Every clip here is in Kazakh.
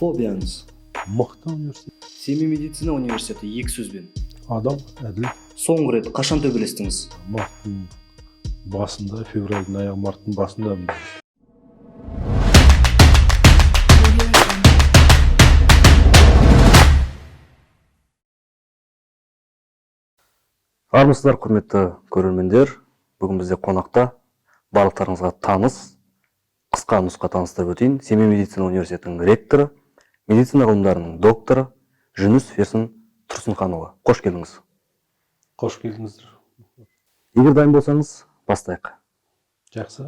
Фобияңыз? Мықты университет. Семей медицина университеті екі сөзбен. Адал, әділ. Соңғы рет қашан төбелестіңіз? Марттың басында, февральдың аяғы, марттың басында. Армысыздар, құрметті көрермендер! Бүгін бізде қонақта барлықтарыңызға таныс, қысқа нұсқа таныстырып өтейін. Семей медицина университетінің ректоры, медицина ғылымдарының докторы Жүніс Ерсін Тұрсынханұлы. Қош келдіңіз. Қош келдіңіздер. Егер дайын болсаңыз, бастайық. Жақсы.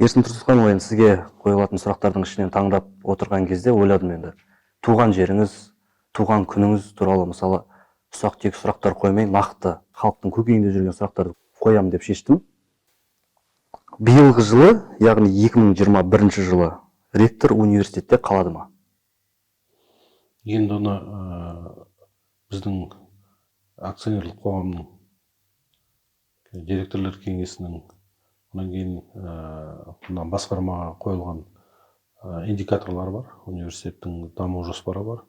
Ерсін Тұрсынханұлы, енді сізге қойылатын сұрақтардың ішінен таңдап отырған кезде ойладым, енді туған жеріңіз, туған күніңіз туралы, мысалы, ұсақ түйек сұрақтар қоймай, нақты халықтың көкейінде жүрген сұрақтарды қоямын деп шештім. Биылғы жылы, яғни 2021 жылы ректор университетте қалады ма? Енді оны біздің акционерлік қоғамның директорлар кеңесінің, одан кейін мына басқармаға қойылған индикаторлар бар, университеттің даму жоспары бар.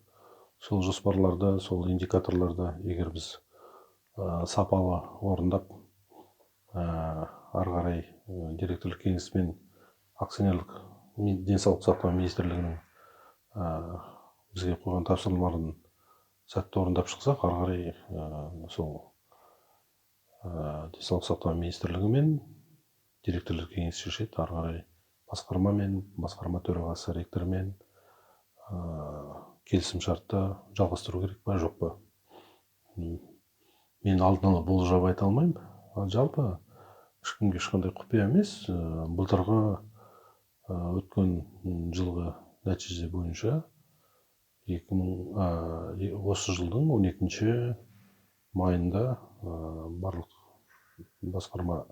Сол жоспарларда, сол индикаторларда егер біз сапалы орындап, ары қарай директорлар кеңесі мен акционерлік денсаулық сақтау министрлігінің бізге қойған тапсырмаларын сәтті орындап шықсақ, ары қарай сол денсаулық сақтау министрлігі мен директорлар кеңесі шешеді. Ары қарай басқармамен, басқарма төрағасы ректормен келісімшартты жалғастыру керек па, жоқ па, мен алдын ала болжап айта алмаймын. Ал жалпы ешкімге ешқандай құпия емес, былтырғы өткен жылғы нәтиже бойынша осы жылдың 12 майында барлық басқарма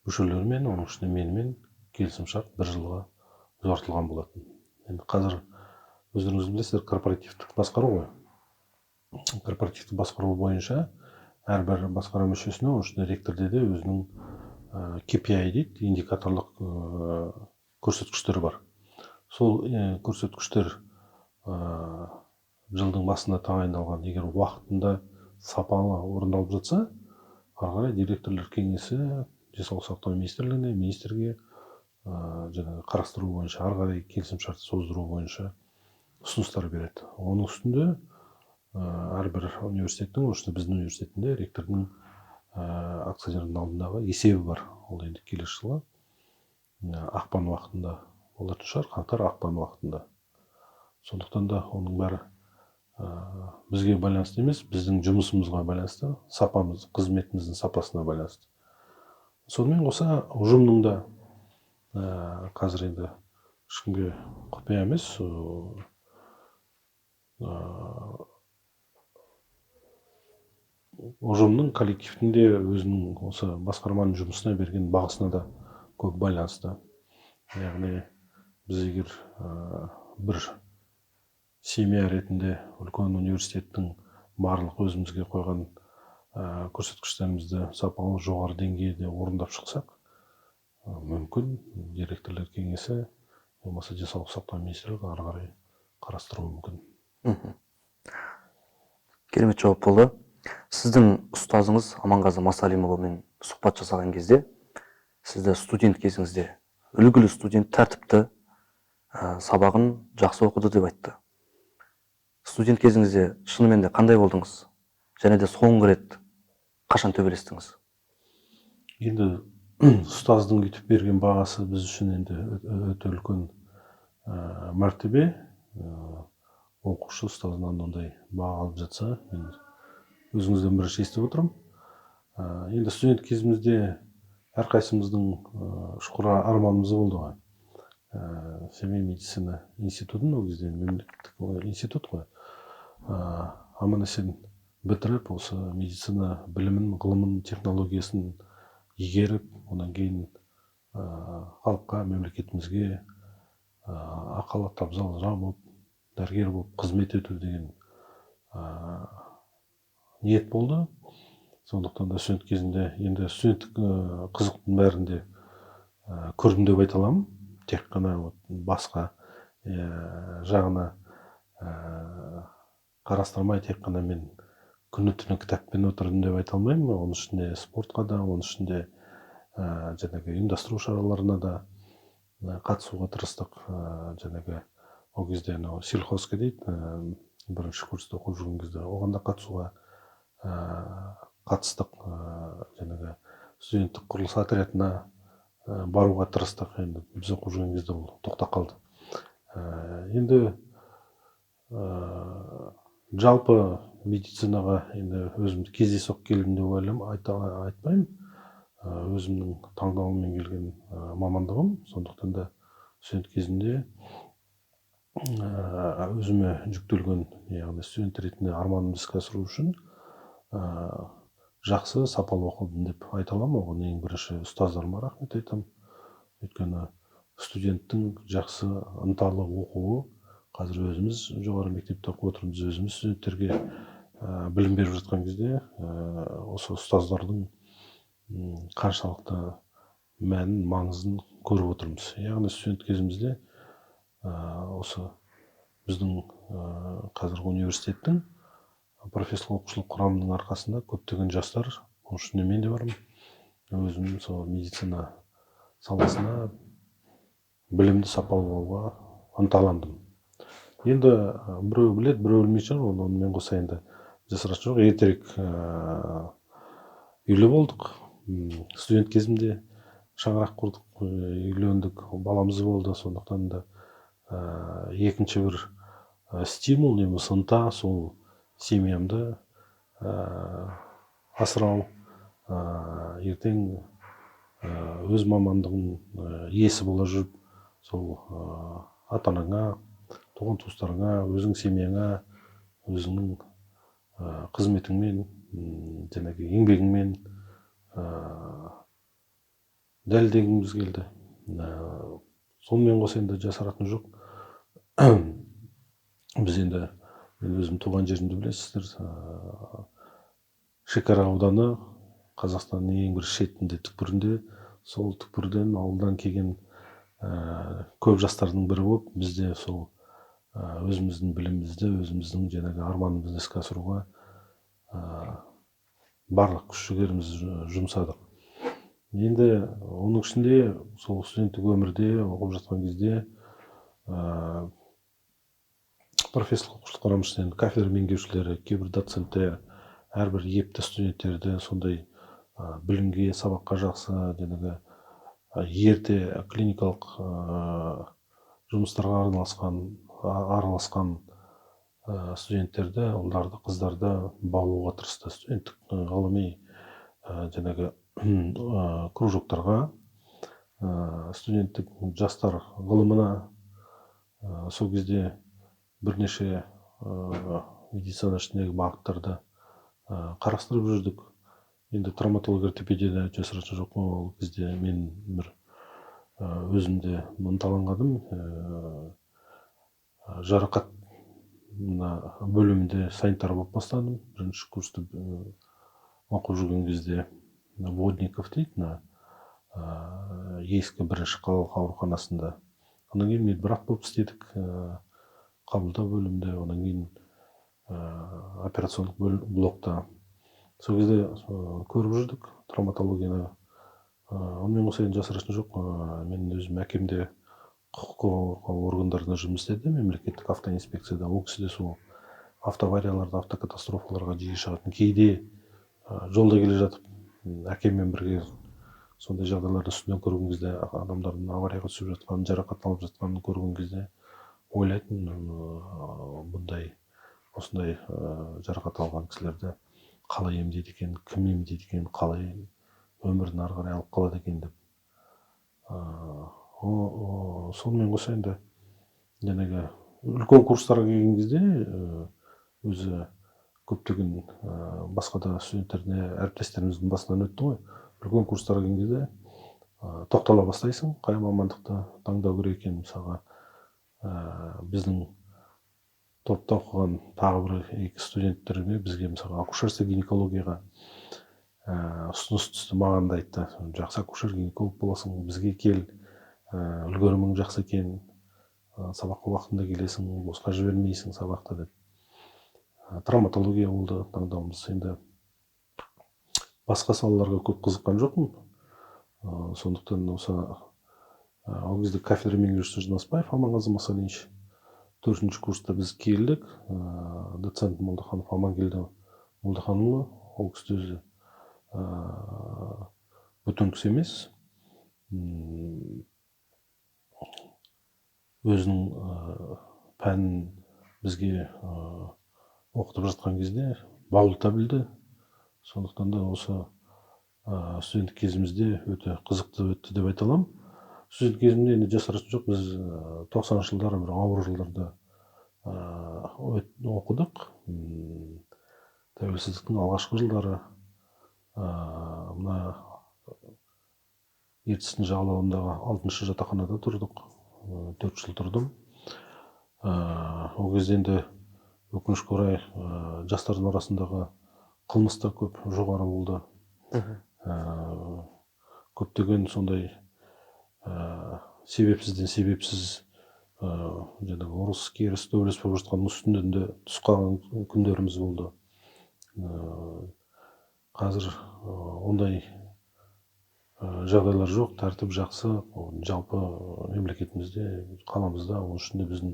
мүшелерімен, оның ішінде менімен келісімшарт бір жылға ұзартылған болатын. Енді қазір өздеріңіз білесіздер, корпоративтік басқару ғой. Корпоративтік басқару бойынша әрбір басқарма мүшесіне, оның ішінде ректорде де өзінің KPI дейді, индикаторлық көрсеткіштері бар. Сол көрсеткіштер жылдың басында тағайындалған, егер уақытында сапалы орындалып жатса, ары қарай директорлар кеңесі денсаулық сақтау министрлігіне, министрге жаңағы қарастыру бойынша, ары қарай келісімшартты создыру бойынша ұсыныстар береді. Оның үстінде әрбір университеттің, оның ішінде біздің университетінде ректордың акционердің алдындағы есебі бар. Ол енді келесі жылы ақпан уақытында болатын шығар, қаңтар, ақпан уақытында. Сондықтан да оның бәрі бізге байланысты емес, біздің жұмысымызға байланысты, сапамыз, қызметіміздің сапасына байланысты. Сонымен қоса ұжымның да қазір енді ешкімге құпия емес, ұжымның, коллективтің де өзінің осы басқарманың жұмысына берген бағасына да көп байланысты. Яғни біз егер бір семья ретінде үлкен университеттің барлық өзімізге қойған көрсеткіштерімізді сапалы жоғары деңгейде орындап шықсақ, мүмкін директорлар кеңесі болмаса денсаулық сақтау министрлігі ары қарай қарастыруы мүмкін. Керемет жауап болды. Сіздің ұстазыңыз Аманғазы Масалимұлымен сұхбат жасаған кезде сізді студент кезіңізде үлгілі студент, тәртіпті, сабағын жақсы оқыды деп айтты. Студент кезіңізде шынымен де қандай болдыңыз? Және де соңғы рет қашан төбелестіңіз? Енді ұстаздың өйтіп берген бағасы біз үшін енді өте үлкен мәртебе. Оқушы ұстазынан ондай баға алып жатса, мен өзіңізден бірінші естіп отырмын. Енді студент кезімізде әрқайсымыздың ұшқыр арманымыз болды ғой. Семей медицина институтын, ол кезде мемлекеттік институт қой, аман есен бітіріп, осы медицина білімін, ғылымын, технологиясын игеріп, одан кейін халыққа, мемлекетімізге ақ халатты абзал жан болып, дәрігер болып қызмет ету деген ниет болды. Сондықтан да студент кезінде енді студенттік қызықтың бәрінде көрдім деп айта аламын. Тек қана вот басқа жағына қарастырмай, тек қана мен күні түні кітаппен отырдым деп айта алмаймын. Оның ішінде спортқа да, оның ішінде жаңағы ұйымдастыру шараларына да қатысуға тырыстық. Жаңағы ол кезде анау сельхозка дейді, бірінші курста оқып жүрген кезде оған да қатысуға қатыстық. Жаңағы студенттік құрылыс отрядына баруға тырыстық. Енді біз оқып жүрген кезде ол тоқтап қалды. Енді жалпы медицинаға енді өзім кездейсоқ келдім деп ойлаймын, айтпаймын. Өзімнің таңдауыммен келген мамандығым. Сондықтан да студент кезімде өзіме жүктелген, яғни студент ретінде арманымды іске асыру үшін жақсы, сапалы оқыдым деп айта аламын. Оған ең бірінші ұстаздарыма рахмет айтамын. Өйткені студенттің жақсы, ынталы оқуы, қазір өзіміз жоғары мектепте оқып отырмыз, өзіміз студенттерге білім беріп жатқан кезде осы ұстаздардың қаншалықты мәнін, маңызын көріп отырмыз. Яғни студент кезімізде осы біздің қазіргі университеттің профессорлық оқытушылық құрамының арқасында көптеген жастар, оның ішінде мен де бармын, өзім сол медицина саласына білімді сапалы болуға ынталандым. Енді біреу біледі, біреу білмейтін шығар, оны онымен қоса енді жасыратын жоқ, ертерек үйлі болдық. Студент кезімде шаңырақ құрдық, үйлендік, баламыз болды. Сондықтан да екінші бір стимул не болмаса ынта сол семьямды асырау, ертең өз мамандығының иесі бола жүріп, сол ата анаңа, туған туыстарыңа, өзің семьяңа, өзіңнің қызметіңмен, жаңағы еңбегіңмен дәлелдегіміз келді. Сонымен қоса енді жасыратын жоқ, біз енді, мен өзім туған жерімді білесіздер, Шекара ауданы, Қазақстанның ең бір шетінде, түкпірінде. Сол түкпірден, ауылдан келген көп жастардың бірі болып, біз де сол өзіміздің білімімізді, өзіміздің жаңағы арманымызды іске асыруға барлық күш жігерімізді жұмсадық. Енді оның ішінде сол студенттік өмірде оқып жатқан кезде профессорлық оқытушылық құрам ішінен кафедра меңгерушілері, кейбір доценттер әрбір епті студенттерді, сондай білімге, сабаққа жақсы, жаңағы ерте клиникалық жұмыстарға араласқан студенттерді, ұлдарды, қыздарды баулуға тырысты. Студенттік ғылыми жаңағы кружоктарға, студенттік жастар ғылымына, сол кезде бірнеше медицина ішіндегі бағыттарды қарастырып жүрдік. Енді травматология, ортопедияда жасыратын жоқ, ол кезде мен бір өзім де ынталанғаным, жарақат мына бөлімінде санитар болып бастадым. Бірінші курста оқып жүрген кезде Водников дейді, мына ескі бірінші қалалық ауруханасында. Одан кейін медбрат болып істедік қабылдау бөлімінде, одан кейін операциондық блокта. Сол кезде көріп жүрдік травматологияны. Онымен қоса енді жасыратын жоқ, мен өзім әкем де құқық қорғау органдарында жұмыс істеді, мемлекеттік автоинспекцияда. Ол кісі де сол автоаварияларда, автокатастрофаларға жиі шығатын. Кейде жолда келе жатып әкеммен бірге сондай жағдайларды үстінен көрген кезде, адамдардың аварияға түсіп жатқанын, жарақат алып жатқанын көрген кезде ойлайтын: бұндай, осындай жарақат алған кісілерді қалай емдейді екен, кім емдейді екен, қалай өмірін ары қарай алып қалады екен деп. Сонымен қоса енді жаңағы үлкен курстарға келген кезде өзі көптеген басқа да студенттердің, әріптестеріміздің басынан өтті ғой. Үлкен курстарға келген кезде тоқтала бастайсың, қай мамандықты таңдау керек екенін. Мысалға, біздің топта оқыған тағы бір екі студенттерге, бізге, мысалға, акушерство гинекологияға ұсыныс түсті. Маған да айтты: «Жақсы акушер гинеколог боласың, бізге кел, үлгерімің жақсы екен». Сабаққа уақытында келесің, босқа жібермейсің сабақты деп. Травматология болды таңдауымыз. Енді басқа салаларға көп қызыққан жоқпын. Сондықтан осы ол кезде кафедра меңгерушісі Жнаспаев Аманғазы Масалиевич, 4-ші курста біз келдік. Доцент Молдаханов Амангелді Молдаханұлы, ол кісі өзі бөтен кісі емес. Өзінің пәнін бізге оқытып жатқан кезде баулыта білді. Сондықтан да осы студенттік кезімізде өте қызықты өтті деп айта аламын. Студент кезімде енді жасыратын жоқ, біз 90-шы жылдары бір ауыр жылдарда оқыдық. Тәуелсіздіктің алғашқы жылдары мына Ертістің жағалауындағы 6-шы жатақханада тұрдық. 4 жыл тұрдым. Ол кезде енді өкінішке орай жастардың арасындағы қылмыс та көп жоғары болды. Көптеген сондай себепсізден себепсіз жаңағы ұрыс керіс төбелес болып жатқанның үстінен де түсіп қалған күндеріміз болды. Қазір ондай жағдайлар жоқ, тәртіп жақсы. Жалпы мемлекетімізде, қаламызда, оның ішінде біздің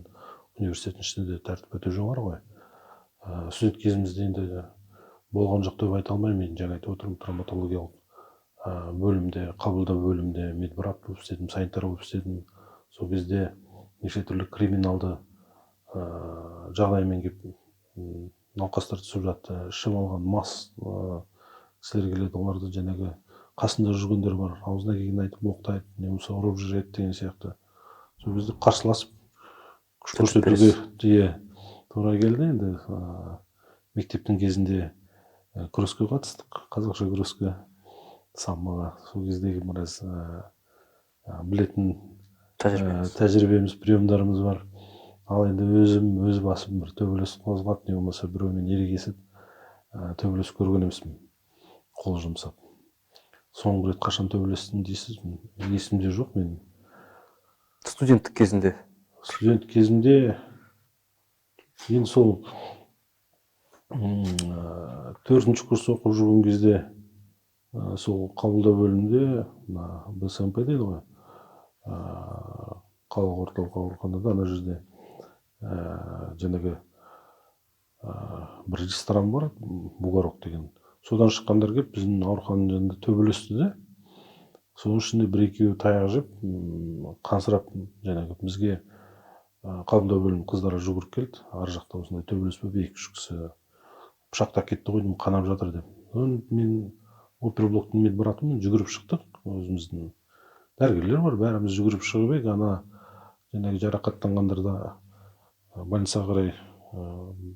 университеттің ішінде де тәртіп өте жоғары ғой. Студент кезімізде енді болған жоқ деп айта алмаймын. Мен жаңа айтып отырмын, травматологиялық бөлімде, қабылдау бөлімінде медбрат болып істедім, санитар болып істедім. Сол кезде неше түрлі криминалды жағдаймен келіп науқастар түсіп жатты, ішіп алған мас кісілер келеді, оларды жаңағы қасында жүргендер бар, аузына келгенін айтып боқтайды, не болмаса ұрып жібереді деген сияқты. Сол кезде қарсыласып күш көрсетуге тура келді. Енді мектептің кезінде күреске қатыстық, қазақша күреске, самбоға. Сол кездегі біраз білетін тәжірибеміз, приемдарымыз бар. Ал енді өзім өз басым бір төбелес қозғап, не болмаса біреумен ерегесіп төбелес көрген емеспін, қол жұмсап. Соңғы рет қашан төбелестім дейсіз, есімде жоқ мен. Студенттік кезінде? Студент кезімде енді сол 4-ші курс оқып жүрген кезде сол қабылдау бөлімінде мына БСМП дейді ғой, қалалық орталық ауруханада, ана жерде жаңағы бір ресторан бар, Бугорок деген, содан шыққандар келіп біздің аурухананың жанында төбелесті де, соның ішінде бір екеуі таяқ жеп, қансырап жаңағы бізге қабылдау бөлімінің қыздары жүгіріп келді. Ар жақта осындай төбелес болып, 2-3 кісі пышақтап кетті ғой деймін, қанап жатыр деп. Содан мен оперблоктың медбратымын, жүгіріп шықтық, өзіміздің дәрігерлер бар, бәріміз жүгіріп шығып едік, ана жаңағы жарақаттанғандар да больницаға қарай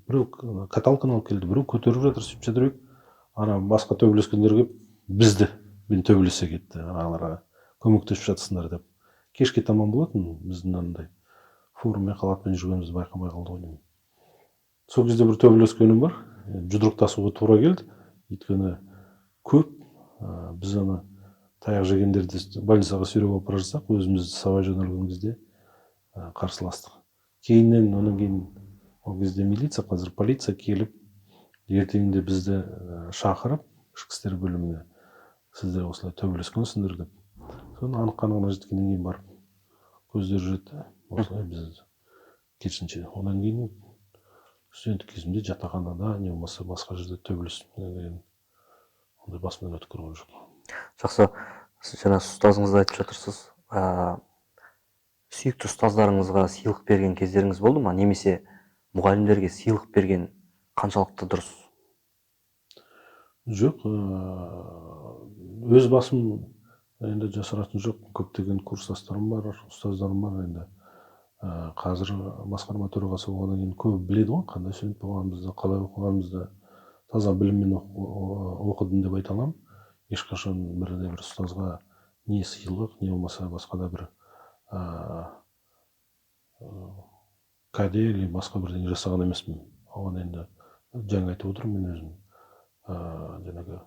біреу каталканы алып келді, біреу көтеріп жатыр, сөйтіп жатыр едік. Ана басқа төбелескендер келіп бізді мен төбелесе кетті, аналарға көмектесіп жатсыңдар деп. Кешке таман болатын, біздің андай формамен, халатпен жүргенімізді байқамай қалды ғой деймін. Сол кезде бір төбелескенім бар, жұдырықтасуға тура келді, өйткені көп біз ана таяқ жегендерді больницаға сүйреп алып бара жатсақ, өзіміз сабай жөнелген кезде қарсыластық. Кейіннен одан кейін ол кезде милиция, қазір полиция келіп, ертеңінде бізді шақырып ішкі істер бөліміне, сіздер осылай төбелескенсіңдер деп. Соны анық қанығына жеткеннен кейін барып көздері жетті, осылай біз керісінше. Одан кейін студенттік кезімде жатақханада не болмаса басқа жерде төбелес деген ондай басымнан өтіп көрген жоқ. Жақсы, сіз жаңа ұстазыңызды айтып жатырсыз. Сүйікті ұстаздарыңызға сыйлық берген кездеріңіз болды ма, немесе мұғалімдерге сыйлық берген қаншалықты дұрыс? Жоқ, өз басым енді жасыратын жоқ, көптеген курстастарым бар, ұстаздарым бар. Енді қазір басқарма төрағасы болғаннан кейін көбі біледі ғой қандай студент болғанымызды, қалай оқығанымызды. Таза біліммен оқыдым деп айта аламын. Ешқашан бірде бір ұстазға не сыйлық, не болмаса басқа да бір кәде или басқа бірдеңе жасаған емеспін. Оған енді жаңа айтып отырмын, мен өзім жаңағы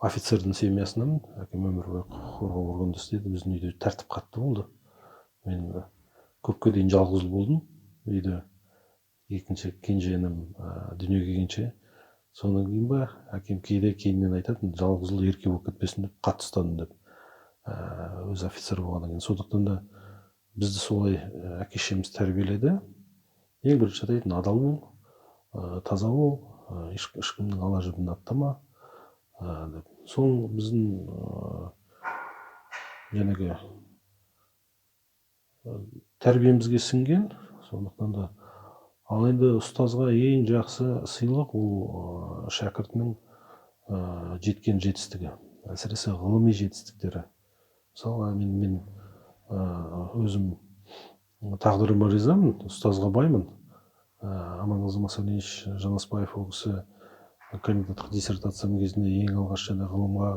офицердің семьясынан, әкем өмір бойы құқық қорғау органында істеді. Біздің үйде тәртіп қатты болды. Мен Көпке дейін жалғыз ұл болдым үйде. Екінші кенже інім дүниеге келгенше. Содан кейін ба, әкем кейде кейіннен айтатын, жалғыз ұл ерке болып кетпесін деп қатты ұстадым деп. Өзі офицер болғаннан кейін. Сондықтан да бізді солай әке шешеміз тәрбиеледі. Ең бірінші айтатын: адал бол, таза бол, ешкімнің ала жібін аттама деп. Сол біздің жаңағы тәрбиемізге сіңген. Сондықтан да, ал енді ұстазға ең жақсы сыйлық ол шәкіртінің жеткен жетістігі, әсіресе ғылыми жетістіктері. Мысалға, мен өзім тағдырыма ризамын, ұстазға баймын. Аманғазы Масалиевич Жанаспаев, ол кісі кандидаттық диссертациям кезінде ең алғаш жаңағы ғылымға,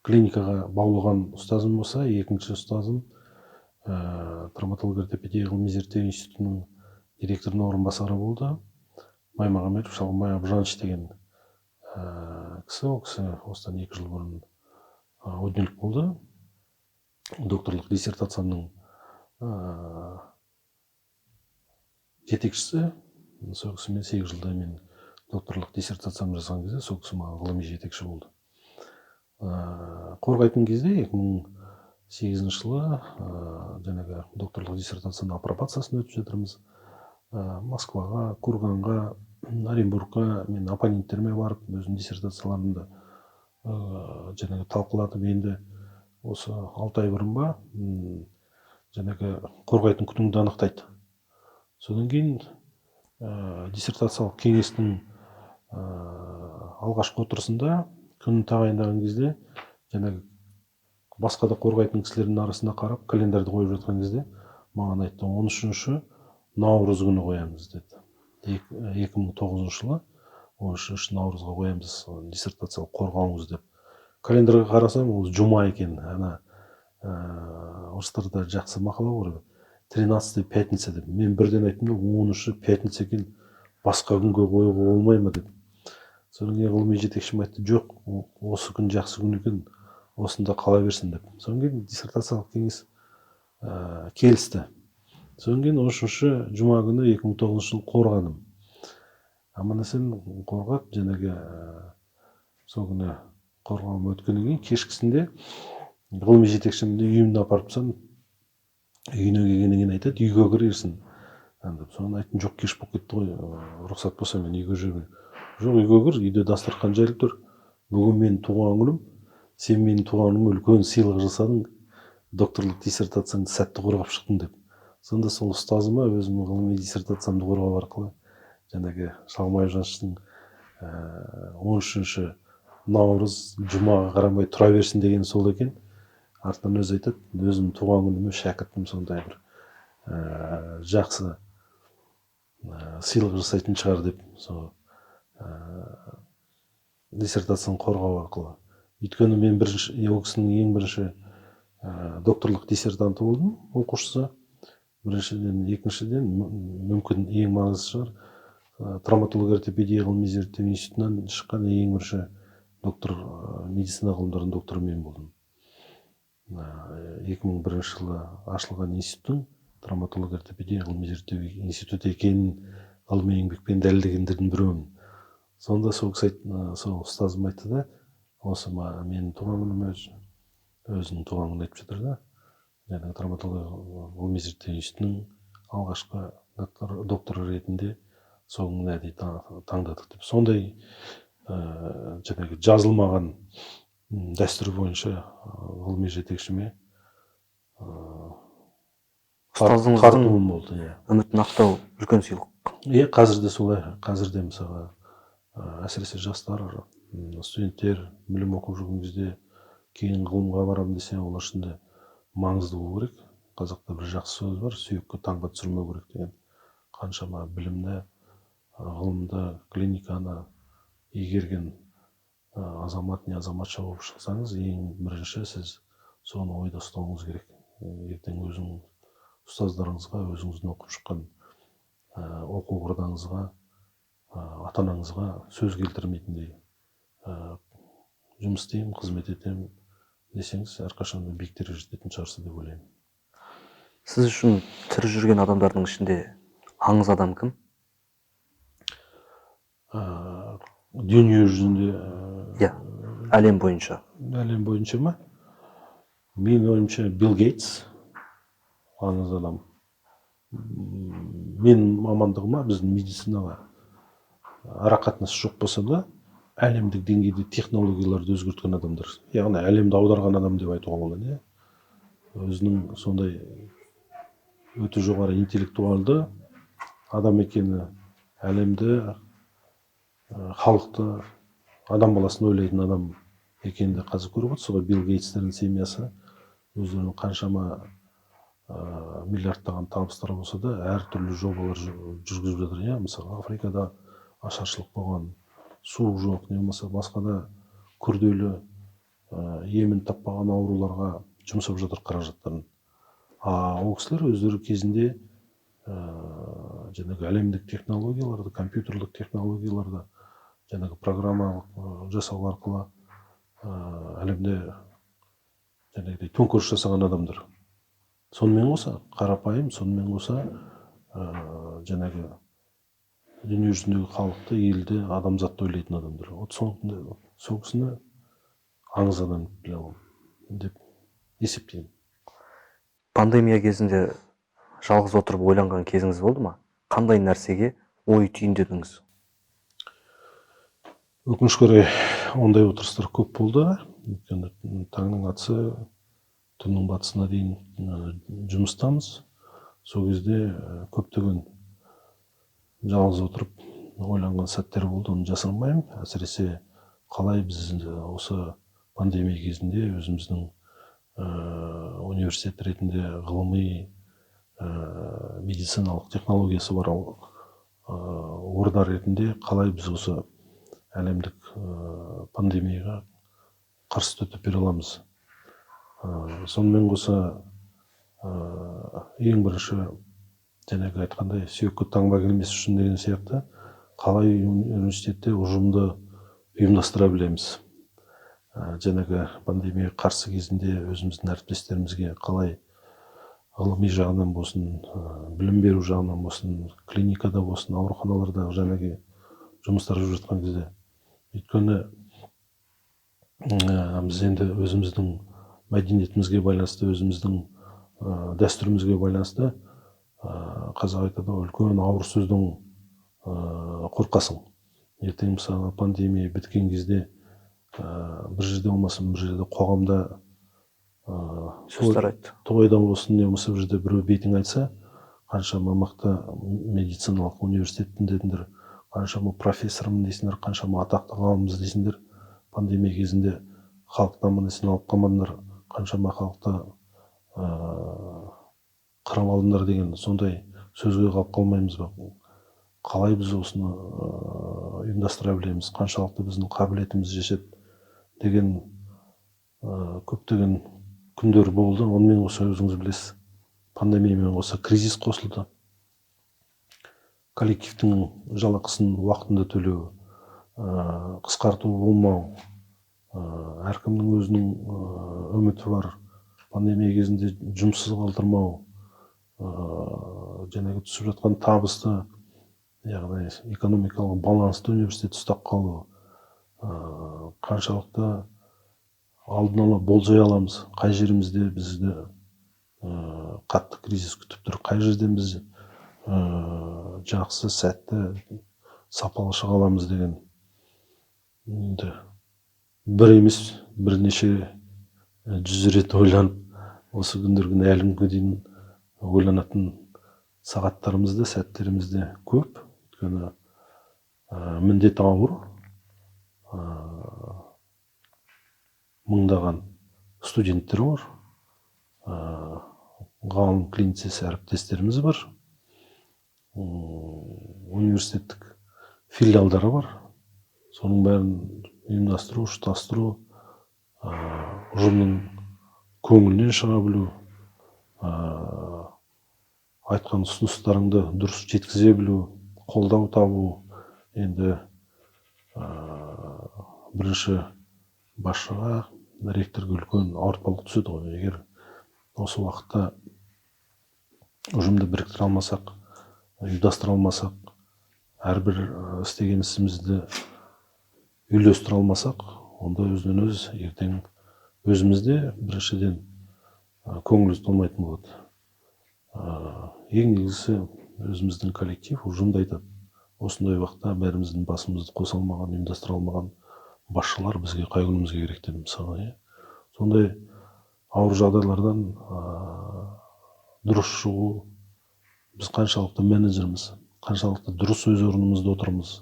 клиникаға баулыған ұстазым болса, екінші ұстазым травматология ортопедия ғылыми зерттеу институтының директорының орынбасары болды, Маймағамбетов Шалғымбай Абжанович деген кісі. Ол кісі осыдан 2 жыл бұрын о дүниелік болды. Докторлық диссертациямның жетекшісі сол кісімен 8 жылда мен докторлық диссертациямды жазған кезде сол кісі маған ғылыми жетекші болды. Қорғайтын кезде 2008 жылы жаңағы докторлық диссертацияның апробациясын өтіп жатырмыз. Москваға, Курганға, Оренбургқа мен оппоненттеріме барып, өзімнің диссертацияларымды жаңағы талқылатып, енді осы 6 ай бұрын ба, жаңағы қорғайтын күніңді анықтайды. Содан кейін диссертациялық кеңестің алғашқы отырысында күнін тағайындаған кезде, жаңағы басқа да қорғайтын кісілердің арасында қарап, календарьды қойып жатқан кезде маған айтты: 13 наурыз күні қоямыз», – деді. 2009 жылы 13 наурызға қоямыз диссертациялық қорғауыңыз деп. Календарьға қарасам, ол жұма екен. Ана орыстарда жақсы мақал бар ғой, «тринадцатый пятница» деп. Мен бірден айттым да: «13-і пятница екен, басқа күнге қоюға болмай ма?» – деп. Содан кейін ғылыми жетекшім айтты: «Жоқ, осы күн жақсы күн екен, осында қала берсін», – деп. Содан кейін диссертациялық кеңес келісті. Содан кейін 13-жұма күні 2009 жылы қорғадым, аман есен қорғап. Жаңағы сол күні қорғауым өткеннен кейін кешкісінде ғылыми жетекшімді үйімде апарып тастадым. Үйіне келгеннен кейін айтады: «Үйге кірерсің», – деп. Содан айттым: «Жоқ, кеш болып кетті ғой, рұқсат болса, мен үйге жүремін». «Жоқ, үйге кір, үйде дастархан жайылып тұр, бүгін менің туған күнім, сен менің туған күніме үлкен сыйлық жасадың, докторлық диссертацияңды сәтті қорғап шықтың», – деп. Сонда сол ұстазыма өзімнің ғылыми диссертациямды қорғау арқылы, жаңағы Шалғымбай Жановичтің 13 наурыз жұмаға қарамай тұра берсін деген сол екен. Артынан өзі айтады: «Өзімнің туған күніме шәкіртім сондай бір жақсы сыйлық жасайтын шығар», – деп. Сол диссертацияны қорғау арқылы. Өйткені мен бірінші, ол кісінің ең бірінші докторлық диссертанты болдым, оқушысы, біріншіден. Екіншіден, мүмкін ең маңыздысы шығар, травматология ортопедия ғылыми зерттеу институтынан шыққан ең бірінші доктор, медицина ғылымдарының докторы мен болдым. 2001 жылы ашылған институттың травматология ортопедия ғылыми зерттеу институты екенін ғылыми еңбекпен дәлелдегендердің біреуімін. Сонда сол кісі сол ұстазым айтты да: «Осы менің туған күніме, өзінің туған күнін айтып жатыр да, жаңағы травматология ғылыми зерттеу институтының алғашқы докторы ретінде сол күні әдейі таңдадық», – деп. Сондай жаңағы жазылмаған дәстүр бойынша ғылыми жетекшіме Ұстазыңыздың тартуым болды, иә. үмітін ақтау үлкен сыйлық. Иә, қазір де солай. Қазір де, мысалға, әсіресе жастар, студенттер білім оқып жүрген кезде кейін ғылымға барамын десе, олар үшін де маңызды болу керек. Қазақта бір жақсы сөз бар: «Сүйекке таңба түсірмеу керек» деген. Қаншама білімді, ғылымды, клиниканы игерген азамат не азаматша болып шықсаңыз, ең бірінші сіз соны ойда ұстауыңыз керек. Ертең өзің ұстаздарыңызға, өзіңіздің оқып шыққан оқу ордаңызға, ата анаңызға сөз келтірмейтіндей жұмыс істеймін, қызмет етемін десеңіз, әрқашан да биіктерге жететін шығарсыз деп ойлаймын. Сіз үшін тірі жүрген адамдардың ішінде аңыз адам кім? Дүние жүзінде? Иә, әлем бойынша. Әлем бойынша ма? Менің ойымша, Билл Гейтс аңыз адам. Менің мамандығыма, біздің медицинаға ара қатынасы жоқ болса да, әлемдік деңгейде технологияларды өзгерткен адамдар, яғни әлемді аударған адам деп айтуға болады, иә. Өзінің сондай өте жоғары интеллектуалды адам екені, әлемді, халықты, адам баласын ойлайтын адам екенін де қазір көріп отырсыз ғой. Билл Гейтстердің семьясы өздерінің қаншама миллиардтаған табыстары болса да, әртүрлі жобалар жүргізіп жатыр, иә. Мысалы, Африкада ашаршылық болған, су жоқ, не болмаса басқа да күрделі, емін таппаған ауруларға жұмсап жатыр қаражаттарын. А ол кісілер өздері кезінде жаңағы әлемдік технологияларды, компьютерлік технологияларды, жаңағы программалық жасау арқылы әлемде жаңағыдай төңкеріс жасаған адамдар. Сонымен қоса қарапайым, сонымен қоса жаңағы дүние жүзіндегі халықты, елді, адамзатты ойлайтын адамдар. Вот сол кісіні аңыз адам деп біле аламын деп есептеймін. Пандемия кезінде жалғыз отырып ойланған кезіңіз болды ма? Қандай нәрсеге ой түйіндедіңіз? Өкінішке орай, ондай отырыстар көп болды, өйткені таңның атысы түннің батысына дейін жұмыстамыз. Сол кезде көптеген жалғыз отырып ойланған сәттер болды, оны жасырмаймын. Әсіресе қалай біз осы пандемия кезінде өзіміздің университет ретінде ғылыми, медициналық технологиясы бар орда ретінде қалай біз осы әлемдік пандемияға қарсы төтеп бере аламыз. Сонымен қоса ең бірінші жаңағы айтқандай, сүйекке таңба келмес үшін деген сияқты, қалай университетте ұжымды ұйымдастыра білеміз, жаңағы пандемияға қарсы кезінде өзіміздің әріптестерімізге қалай ғылыми жағынан болсын, білім беру жағынан болсын, клиникада болсын, ауруханаларда жаңағы жұмыстар жүріп жатқан кезде. Өйткені біз енді өзіміздің мәдениетімізге байланысты, өзіміздің дәстүрімізге байланысты, қазақ айтады ғой, үлкен ауыр сөзден қорқасың. Ертең, мысалы, пандемия біткен кезде бір жерде болмаса бір жерде қоғамда сөз тарайды, тойда болсын, не болмаса бір жерде біреу бетің айтса, қаншама мықты медициналық университетпін дедіңдер, қаншама профессормын дейсіңдер, қаншама атақты ғалымбыз дейсіңдер, пандемия кезінде халықтан аман есен алып қалмадыңдар, қаншама халықты қырып алдыңдар деген сондай сөзге қалып қалмаймыз ба? Қалай біз осыны ұйымдастыра білеміз, қаншалықты біздің қабілетіміз жетеді деген көптеген күндер болды. Онымен қоса, өзіңіз білесіз, пандемиямен қоса кризис қосылды. Коллективтің жалақысын уақытында төлеу, қысқарту болмау, әркімнің өзінің үміті бар, пандемия кезінде жұмыссыз қалдырмау, жаңағы түсіп жатқан табысты, яғни экономикалық балансты университет ұстап қалу, қаншалықты алдын ала болжай аламыз, қай жерімізде бізді қатты кризис күтіп тұр, қай жерден біз жақсы, сәтті, сапалы шыға аламыз деген енді бір емес, бірнеше жүз рет ойланып, осы күндерге, әлі күнге дейін ойланатын сағаттарымыз да, сәттеріміз де көп. Өйткені міндет ауыр, мыңдаған студенттер бар, ғалым клиницист әріптестеріміз бар, университеттік филиалдары бар. Соның бәрін ұйымдастыру, ұштастыру, ұжымның көңілінен шыға білу, айтқан ұсыныстарыңды дұрыс жеткізе білу, қолдау табу. Енді бірінші басшыға, ректорға үлкен ауыртпалық түседі ғой. Егер осы уақытта Ұжымды біріктіре алмасақ, ұйымдастыра алмасақ, әрбір істеген ісімізді үйлестіре алмасақ, онда өзінен өз ертең өзімізде біріншіден көңіліміз толмайтын болады. Ең негізгісі, өзіміздің коллектив, ұжым да айтады: осындай уақытта бәріміздің басымызды қоса алмаған, ұйымдастыра алмаған басшылар бізге қай күнімізге керек деп, мысалға, иә. Сондай ауыр жағдайлардан дұрыс шығу, біз қаншалықты менеджерміз, қаншалықты дұрыс өз орнымызда отырмыз.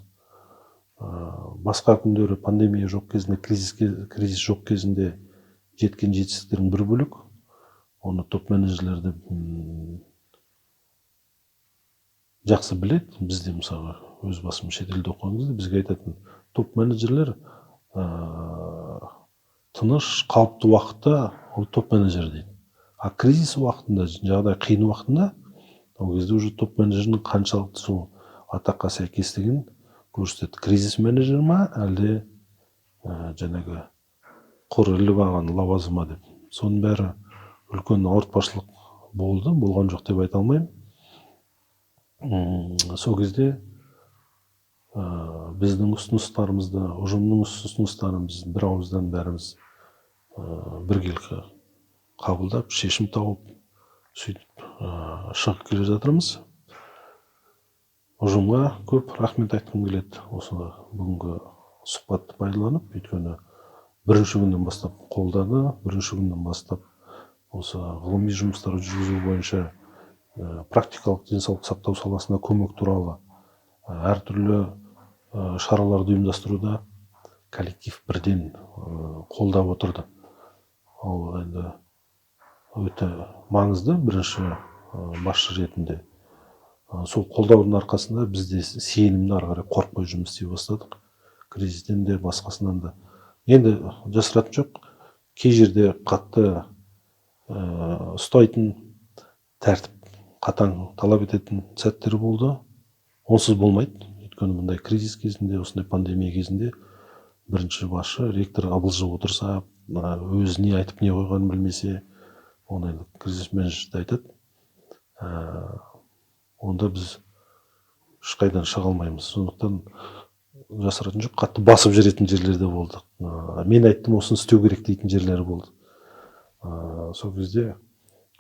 Басқа күндері, пандемия жоқ кезінде, кризис жоқ кезінде жеткен жетістіктердің бір бөлек, оны топ менеджерлер де жақсы біледі. Бізде, мысалға, өз басым шетелде оқыған кезде бізге айтатын: топ менеджерлер тыныш, қалыпты уақытта ол топ менеджер дейді, а кризис уақытында, жағдай қиын уақытында, ол кезде уже топ менеджердің қаншалықты сол атаққа сәйкестігін көрсетеді: кризис менеджер ма, әлде жаңағы құр іліп алған лауазым ба деп. Соның бәрі үлкен ауыртпашылық болды, болған жоқ деп айта алмаймын. Сол кезде біздің ұсыныстарымызды, ұжымның ұсыныстарын біз бір ауыздан бәріміз біркелкі қабылдап, шешім тауып, сөйтіп шығып келе жатырмыз. Ұжымға көп рахмет айтқым келеді осы бүгінгі сұхбатты пайдаланып, өйткені бірінші күннен бастап қолдады, бірінші күннен бастап осы ғылыми жұмыстар жүргізу бойынша, практикалық денсаулық сақтау саласына көмек туралы әртүрлі шараларды ұйымдастыруда коллектив бірден қолдап отырды. Ол енді өте маңызды. Бірінші басшы ретінде сол қолдаудың арқасында біз де сенімді, ары қарай қорықпай жұмыс істей бастадық, кризистен де, басқасынан да. Енді жасыратын жоқ, кей жерде қатты ұстайтын, тәртіп қатаң талап ететін сәттер болды. Онсыз болмайды, өйткені бұндай кризис кезінде, осындай пандемия кезінде бірінші басшы, ректор абылжып отырса, өзі не айтып, не қойғанын білмесе, оны енді кризис менеджер де айтады, онда біз ешқайдан шыға алмаймыз. Сондықтан жасыратын жоқ, қатты басып жүретін жерлер де болды. Мен айттым, осыны істеу керек дейтін жерлер болды. Сол кезде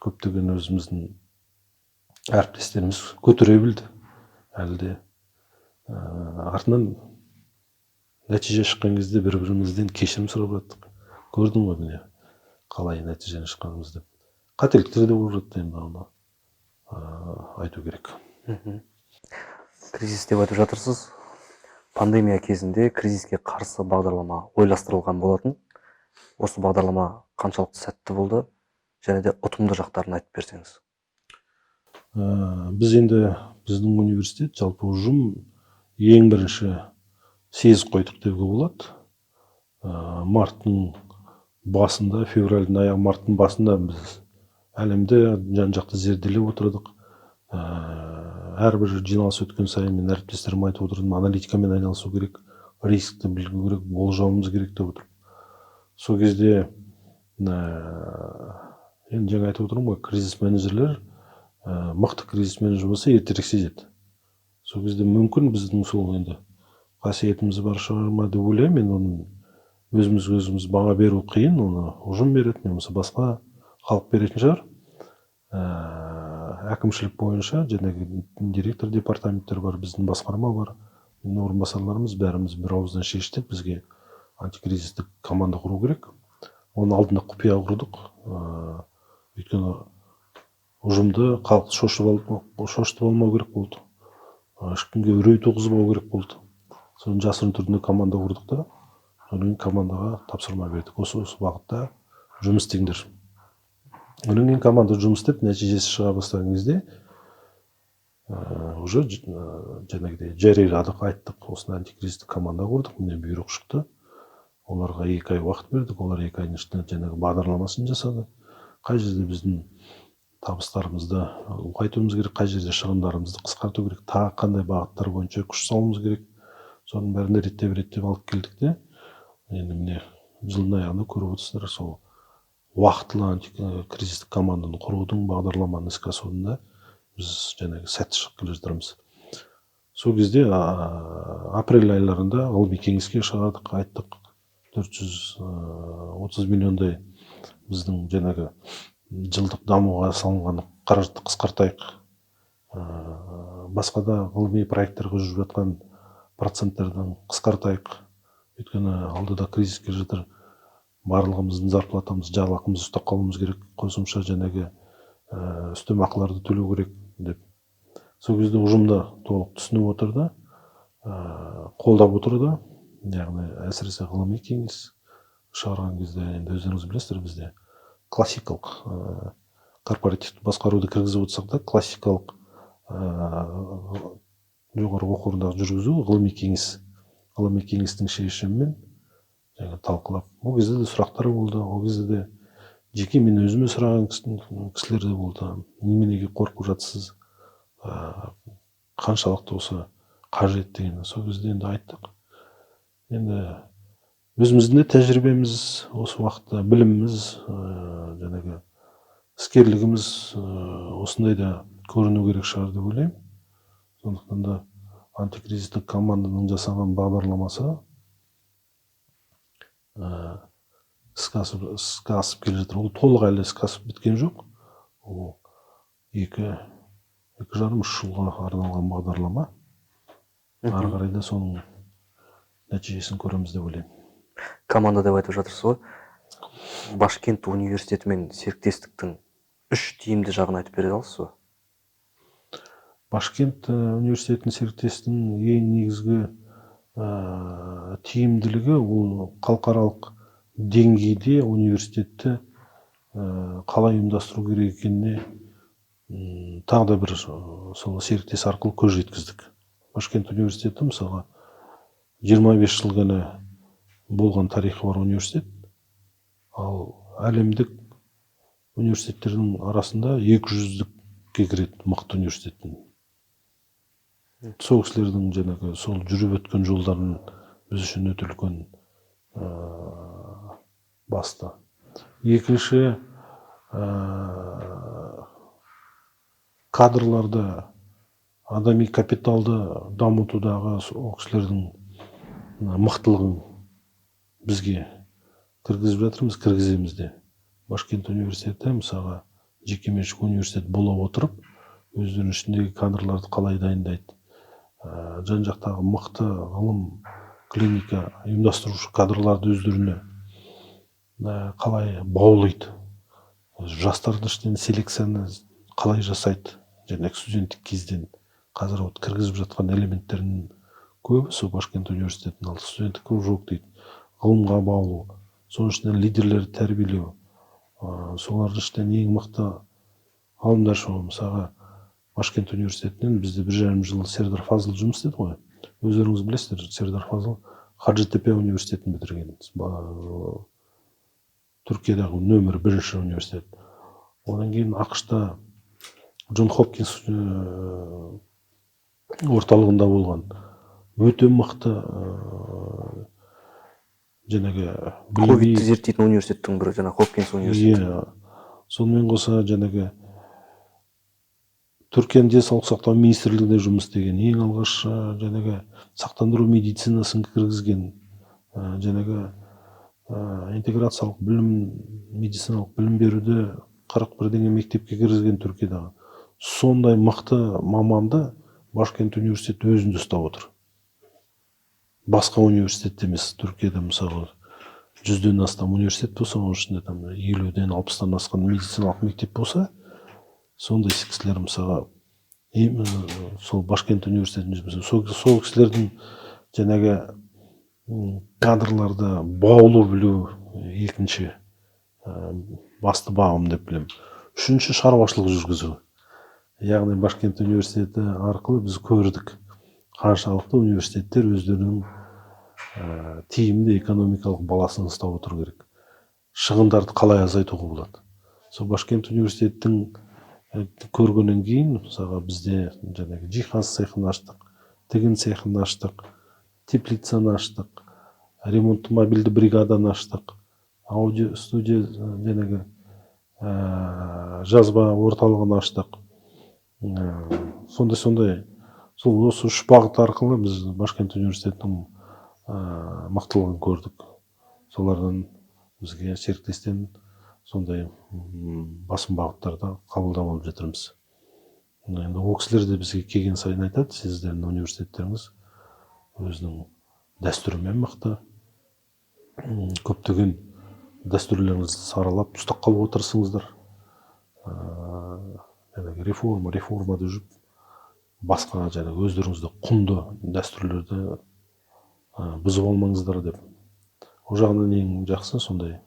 көптеген өзіміздің әріптестеріміз көтере білді әлі де. Артынан нәтиже шыққан кезде бір бірімізден кешірім сұрап жаттық: көрдің ғой, міне, қалай нәтиженің шыққанымыз деп. Қателіктер де болып жатты енді, оны айту керек. Кризис деп айтып жатырсыз. Пандемия кезінде кризиске қарсы бағдарлама ойластырылған болатын. Осы бағдарлама қаншалықты сәтті болды және де ұтымды жақтарын айтып берсеңіз. Біз енді, біздің университет, жалпы ұжым ең бірінші сезіп қойдық деуге болады. Марттың басында, февральдың аяғы, марттың басында біз әлемді жан жақты зерделеп отырдық. Әрбір жиналыс өткен сайын мен әріптестеріме айтып отырдым: аналитикамен айналысу керек, рискті білу керек, болжауымыз керек деп отырып. Сол кезде енді жаңа айтып отырмын ғой, кризис менеджерлер, мықты кризис менеджер болса, ертерек сезеді. Сол кезде мүмкін біздің сол енді қасиетіміз бар шығар ма деп ойлаймын мен. Оны өзіміз өзіміз баға беру қиын, оны ұжым береді, не болмаса басқа халық беретін шығар. Әкімшілік бойынша жаңағы директор департаменттер бар, біздің басқарма бар, менің орынбасарларымыз, бәріміз бір ауыздан шештік: бізге антикризистік команда құру керек. Оның алдында құпия құрдық, өйткені ұжымды, халықты шошытып алмау керек болды, ешкімге үрей туғызбау керек болды. Соны жасырын түрде команда құрдық та, содан кейін командаға тапсырма бердік: осы осы бағытта жұмыс істеңдер. Одан кейін команда жұмыс істеп, нәтижесі шыға бастаған кезде уже жаңағыдай жарияладық, айттық: осындай антикризистік команда құрдық, міне, бұйрық шықты. Оларға 2 ай уақыт бердік, олар 2 айдың ішінде жаңағы бағдарламасын жасады: қай жерде біздің табыстарымызды ұлғайтуымыз керек, қай жерде шығындарымызды қысқарту керек, тағы қандай бағыттар бойынша күш салуымыз керек. Соның бәрін реттеп реттеп алып келдік те, енді міне, жылдың аяғында көріп отырсыздар, сол уақытылы антикризистік команданы құрудың, бағдарламаны іске асырудың да. Біз жаңағы сәтті шығып келе жатырмыз. Сол кезде апрель айларында ғылыми кеңеске шығардық, айттық, 430 миллиондай біздің жаңағы жылдық дамуға салынған қаражатты қысқартайық, басқа да ғылыми проекттерге жүріп жатқан проценттерден қысқартайық, өйткені алдыда кризис келе жатыр, барлығымыздың зарплатамыз, жалақымызды ұстап қалуымыз керек, қосымша жаңағы үстемақыларды төлеу керек деп. Сол кезде ұжым да толық түсініп отырды, қолдап отырды. Яғни әсіресе ғылыми кеңес шығарған кезде, енді өздеріңіз білесіздер, бізде классикалық корпоративті басқаруды кіргізіп отырсақ та, классикалық жоғары оқу орындағы жүргізу ғылыми кеңестің шешімімен жаңа талқылап, ол кезде де сұрақтар болды, ол кезде де жеке мен өзіме сұраған кісілер де болды: неменеге қорқып жатсыз, қаншалықты осы қажет деген. Сол кезде енді айттық, енді өзіміздің де тәжірибеміз, осы уақытта біліміміз, жаңағы іскерлігіміз осындай да көріну керек шығар деп ойлаймын. Сондықтан да антикризистік команданың жасаған бағдарламасы іске асып келе жатыр. Ол толық әлі іске асып біткен жоқ, ол 2,5, 3 жылға арналған бағдарлама. Ары қарай да соның нәтижесін көреміз деп ойлаймын. Команда деп айтып жатырсыз ғой, Башкент университетімен серіктестіктің үш тиімді жағын айтып бере аласыз ба? Башкент университетінің серіктестігінің ең негізгі тиімділігі ол халықаралық деңгейде университетті қалай ұйымдастыру керек екеніне тағы да бір сол серіктес арқылы көз жеткіздік. Башкент университеті, мысалға, 25 жыл ғана болған тарихы бар университет, ал әлемдік университеттердің арасында 200-дікке кіреді мықты университеттің. Сол кісілердің жаңағы сол жүріп өткен жолдарын біз үшін өте үлкен басты. Екінші, кадрларды, адами капиталды дамытудағы ол кісілердің мықтылығын бізге кіргізіп жатырмыз, кіргіземіз де. Башкент университеті, мысалға, жекеменшік университет бола отырып, өздерінің ішіндегі кадрларды қалай дайындайды, жан жақтағы мықты ғылым, клиника ұйымдастырушы кадрларды өздеріне қалай баулиды, жастардың ішінен селекцияны қалай жасайды және студенттік кезден қазір вот кіргізіп жатқан элементтерінің көбі сол Башкент университетінің алды. Студенттік кружок дейді, ғылымға баулу, соның ішінен лидерлерді тәрбиелеу, солардың ішінен ең мықты ғалымдар шығу. Мысалға, Башкент университетінен бізде 1,5 жыл Сердар Фазыл жұмыс істеді ғой, өздеріңіз білесіздер. Сердар Фазыл Хаджитепе университетін бітірген, Түркиядағы нөмір бірінші университет. Одан кейін АҚШ-та Джон Хопкинс орталығында болған, өте мықты жаңағы Ковидті зерттейтін университеттің бірі жаңағы Хопкинс университеті. Иә, сонымен қоса жаңағы Түркияның денсаулық сақтау министрлігінде жұмыс істеген, ең алғаш жаңағы сақтандыру медицинасын кіргізген, жаңағы интеграциялық білім, медициналық білім беруді 40 бірдеңе мектепке кіргізген Түркиядағы. Сондай мықты маманды Башкент университеті өзінде ұстап отыр, басқа университетте емес. Түркияда, мысалы, 100-ден астам университет болса, оның ішінде там 50-ден, 60-тан асқан медициналық мектеп болса, сондай кісілер, мысалға, сол Башкент университетінде жұмыс, сол кісілердің жаңағы кадрларды баулу білу екінші басты бағым деп білемін. Үшінші, шаруашылық жүргізу. Яғни Башкент университеті арқылы біз көрдік, қаншалықты университеттер өздерінің тиімді экономикалық баласын ұстап отыру керек, шығындарды қалай азайтуға болады. Сол Башкент университеттің көргеннен кейін, мысалға, бізде жаңағы жиһаз цехын аштық, тігін цехын аштық, теплицаны аштық, ремонтты мобильді бригаданы аштық, аудио студия, жаңағы жазба орталығын аштық. Сондай сол осы үш бағыт арқылы біз Башкент университетінің мықтылығын көрдік. Солардан бізге серіктестен сондай басым бағыттарды қабылдап алып жатырмыз. Енді ол кісілер де бізге келген сайын айтады, сіздердің университеттеріңіз өзінің дәстүрімен мықты, көптеген дәстүрлеріңізді саралап ұстап қалып отырсыңыздар. Реформа, реформа деп жүріп, басқа жаңағы өздеріңізді құнды дәстүрлерді бұзып алмаңыздар деп. Ол жағынан ең жақсы сондай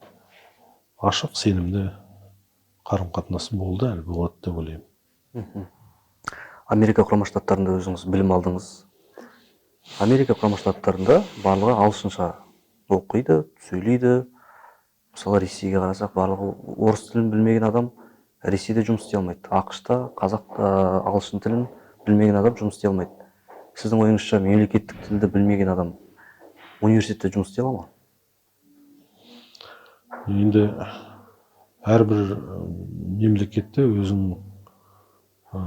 ашық, сенімді қарым-қатынас болды, әлі болады деп ойлаймын. Америка Құрама Штаттарында өзіңіз білім алдыңыз. Америка Құрама Штаттарында барлығы ағылшынша оқиды, сөйлейді. Мысалы, Ресейге қарасақ, барлығы орыс тілін білмеген адам Ресейде жұмыс істей алмайды. АҚШ-та қазақ, ағылшын тілін білмеген адам жұмыс істей алмайды. Сіздің ойыңызша, мемлекеттік тілді білмеген адам университетте жұмыс істей ала ма? Енді әрбір мемлекетте өзің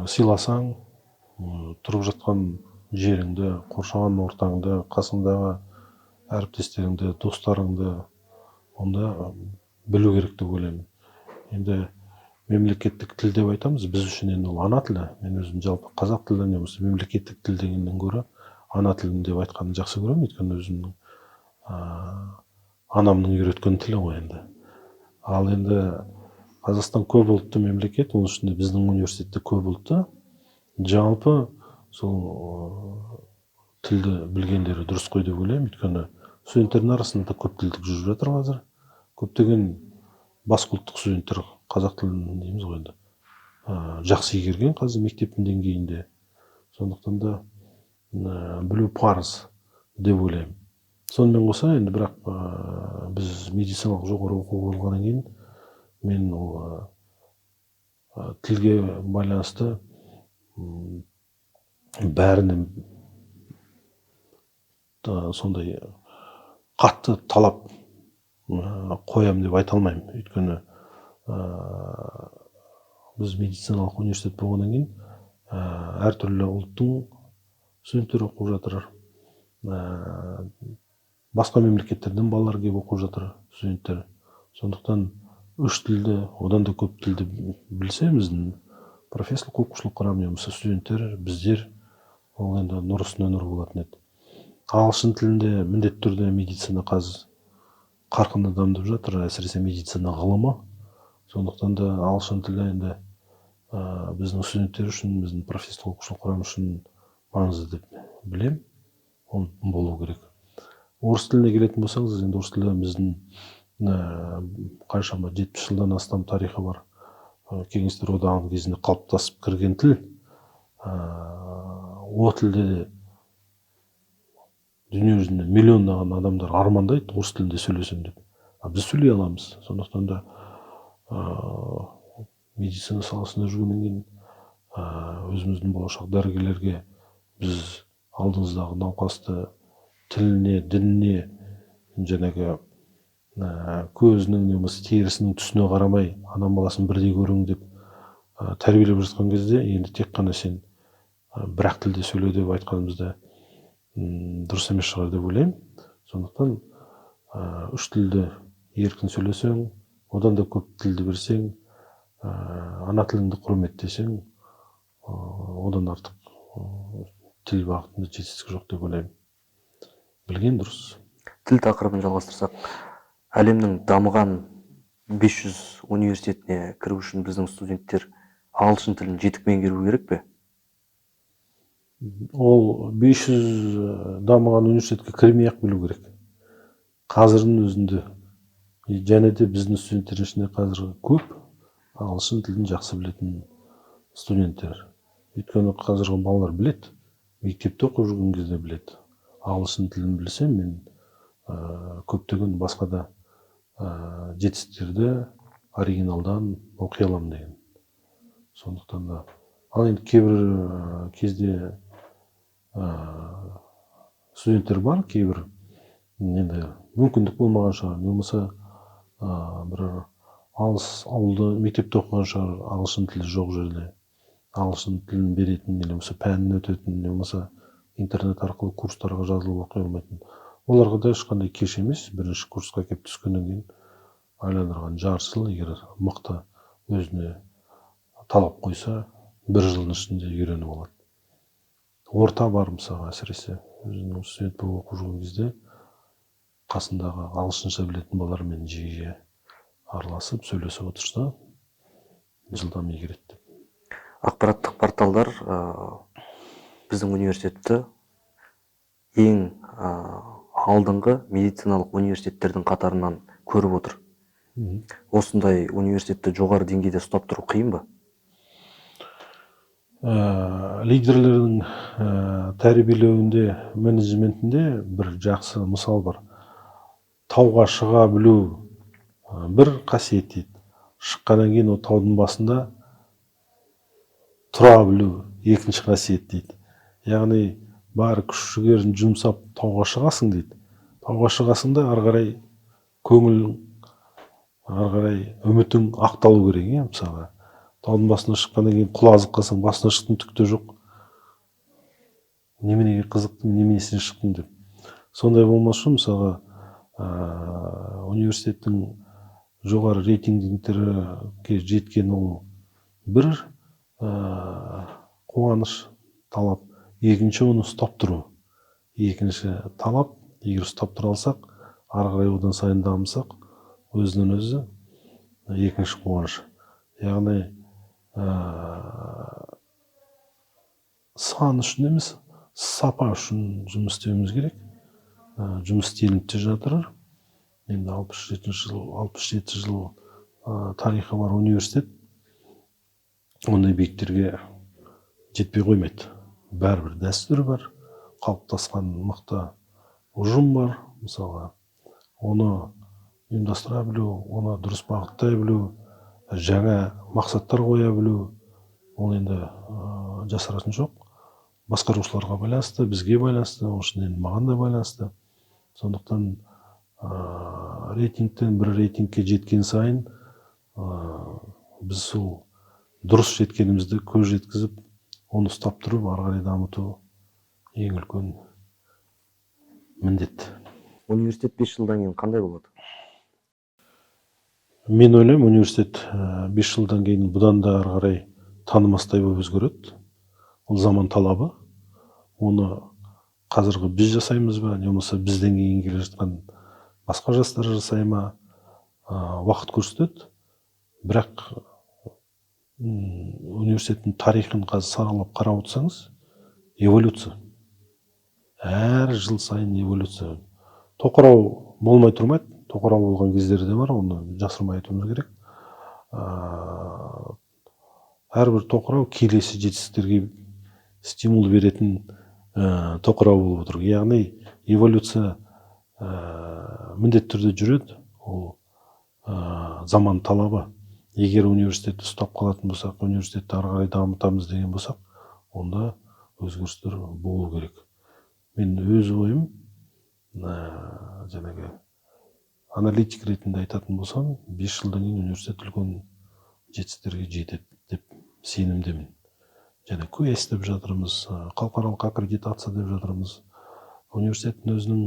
сыйласаң, тұрып жатқан жеріңді, қоршаған ортаңды, қасыңдағы әріптестеріңді, достарыңды онда білу керек деп ойлаймын. Енді мемлекеттік тіл деп айтамыз, біз үшін енді ол ана тілі. Мен өзім жалпы қазақ тілі не болмаса мемлекеттік тіл дегеннен гөрі ана тілін деп айтқанды жақсы көремін, өйткені өзімнің анамның үйреткен тілі ғой енді. Ал енді Қазақстан көп ұлтты мемлекет, оның ішінде біздің университетте көп ұлтты. Жалпы сол тілді білгендері дұрыс қой деп ойлаймын, өйткені студенттердің арасында да көп тілдік жүріп жатыр қазір. Көптеген басқа ұлттық студенттер қазақ тілін дейміз ғой енді, жақсы игерген қазір мектептің деңгейінде. Сондықтан да білу парыз деп ойлаймын. Сонымен қоса енді бірақ біз медициналық жоғары оқу болғаннан кейін мен ол тілге байланысты бәрінен сондай қатты талап қоямын деп айта алмаймын. Өйткені біз медициналық университет болғаннан кейін әртүрлі ұлттың студенттері оқып жатыр, басқа мемлекеттерден балалар келіп оқып жатыр студенттер. Сондықтан үш тілді, одан да көп тілді білсе, біздің профессорлық оқушылық құрам не болмаса студенттер, біздер, ол енді нұр үстіне нұр болатын еді. Ағылшын тілінде міндетті түрде медицина қазір қарқынды дамып жатыр, әсіресе медицина ғылымы. Сондықтан да ағылшын тілі енді біздің студенттер үшін, біздің профессорлық оқушылық құрам үшін маңызды деп білем, ол болу керек. Орыс тіліне келетін болсаңыз, енді орыс тілі біздің қаншама 70 жылдан астам тарихы бар. Кеңестер Одағының кезінде қалыптасып кірген тіл. О тілде де дүние жүзінде миллиондаған адамдар армандайды орыс тілінде сөйлесем деп. А біз сөйлей аламыз. Сондықтан да медицина саласында жүргеннен кейін өзіміздің болашақ дәрігерлерге біз алдыңыздағы науқасты тіліне, дініне, жаңағы көзінің не болмаса терісінің түсіне қарамай адам баласын бірдей көрің деп тәрбиелеп жатқан кезде енді тек қана сен бір ақ тілде сөйле деп айтқанымызда дұрыс емес шығар деп ойлаймын. Сондықтан үш тілді еркін сөйлесең, одан да көп тілді берсең, ана тіліңді құрметтесең, одан артық тіл бағытында жетістік жоқ деп ойлаймын. Білген дұрыс. Тіл тақырыбын жалғастырсақ, әлемнің дамыған 500 университетіне кіру үшін біздің студенттер ағылшын тілін жетік меңгеру керек пе? Ол 500 дамыған университетке кірмей-ақ білу керек. Қазірдің өзінде және де біздің студенттердің ішінде қазір көп ағылшын тілін жақсы білетін студенттер. Өйткені қазіргі балалар біледі, мектепте оқып жүрген кезде біледі. Ағылшын тілін білсем, мен көптеген басқа да жетістіктерді оригиналдан оқи аламын деген. Сондықтан да ал енді кейбір кезде студенттер бар, кейбір енді мүмкіндік болмаған шығар, не болмаса бір алыс ауылда мектепте оқыған шығар, ағылшын тілі жоқ жерде. Ағылшын тілін беретін или болмаса пәнін өтетін, не болмаса интернет арқылы курстарға жазылып оқи алмайтын, оларға да ешқандай кеш емес. Бірінші курсқа келіп түскеннен кейін айландырған жарты жыл, егер мықты өзіне талап қойса, бір жылдың ішінде үйреніп алады. Орта бар. Мысалға, әсіресе өзінің студент болып оқып жүрген кезде қасындағы ағылшынша білетін балалармен жиі жиі араласып, сөйлесіп отырса, жылдам игереді деп. Ақпараттық порталдар біздің университетті ең алдыңғы медициналық университеттердің қатарынан көріп отыр. Осындай университетті жоғары деңгейде ұстап тұру қиын ба? Лидерлердің тәрбиелеуінде, менеджментінде бір жақсы мысал бар: тауға шыға білу бір қасиет дейді, шыққаннан кейін ол таудың басында тұра білу екінші қасиет дейді. Яғни бар күш жігерін жұмсап тауға шығасың дейді, тауға шығасың да, ары қарай көңілің, ары қарай үмітің ақталу керек, иә. Мысалға, таудың басына шыққаннан кейін құлазып қалсаң, басына шықтым, түк те жоқ, неменеге қызықтым, неменесіне шықтым деп, сондай болмас үшін, мысалға, университеттің жоғары рейтингтерге жеткен ол бір қуаныш, талап, екінші оны ұстап тұру екінші талап. Егер ұстап тұра алсақ, ары қарай одан сайын дамысақ, өзінен өзі екінші қуаныш. Яғни сан үшін емес, сапа үшін жұмыс істеуіміз керек. Жұмыс істелініп те жатыр. Енді 67-жыл, 67 жыл тарихы бар университет ондай биіктерге жетпей қоймайды. Бәрібір дәстүр бар, қалыптасқан мықты ұжым бар. Мысалға, оны ұйымдастыра білу, оны дұрыс бағыттай білу, жаңа мақсаттар қоя білу, ол енді жасыратын жоқ, басқарушыларға байланысты, бізге байланысты, оның ішінде енді маған да байланысты. Сондықтан рейтингтен бір рейтингке жеткен сайын біз сол дұрыс жеткенімізді көз жеткізіп, оны ұстап тұрып, ары қарай дамыту ең үлкен міндет. Университет 5 жылдан кейін қандай болады? Мен ойлаймын, университет 5 жылдан кейін бұдан да ары қарай танымастай болып өзгереді. Ол заман талабы. Оны қазіргі біз жасаймыз ба, не болмаса бізден кейін келе жатқан басқа жастар жасай ма, уақыт көрсетеді. Бірақ университеттің тарихын қазір саралап қарап отырсаңыз, эволюция, әр жыл сайын эволюция. Тоқырау болмай тұрмайды, тоқырау болған кездері де бар, оны жасырмай айтуымыз керек. Әрбір тоқырау келесі жетістіктерге стимул беретін тоқырау болып отыр. Яғни эволюция міндетті түрде жүреді, ол заман талабы. Егер университетті ұстап қалатын болсақ, университетті ары қарай дамытамыз деген болсақ, онда өзгерістер болу керек. Мен өз ойым, жаңағы аналитик ретінде айтатын болсам, 5 жылдан кейін университет үлкен жетістіктерге жетеді деп сенімдемін. Және QS деп жатырмыз, халықаралық аккредитация деп жатырмыз, университеттің өзінің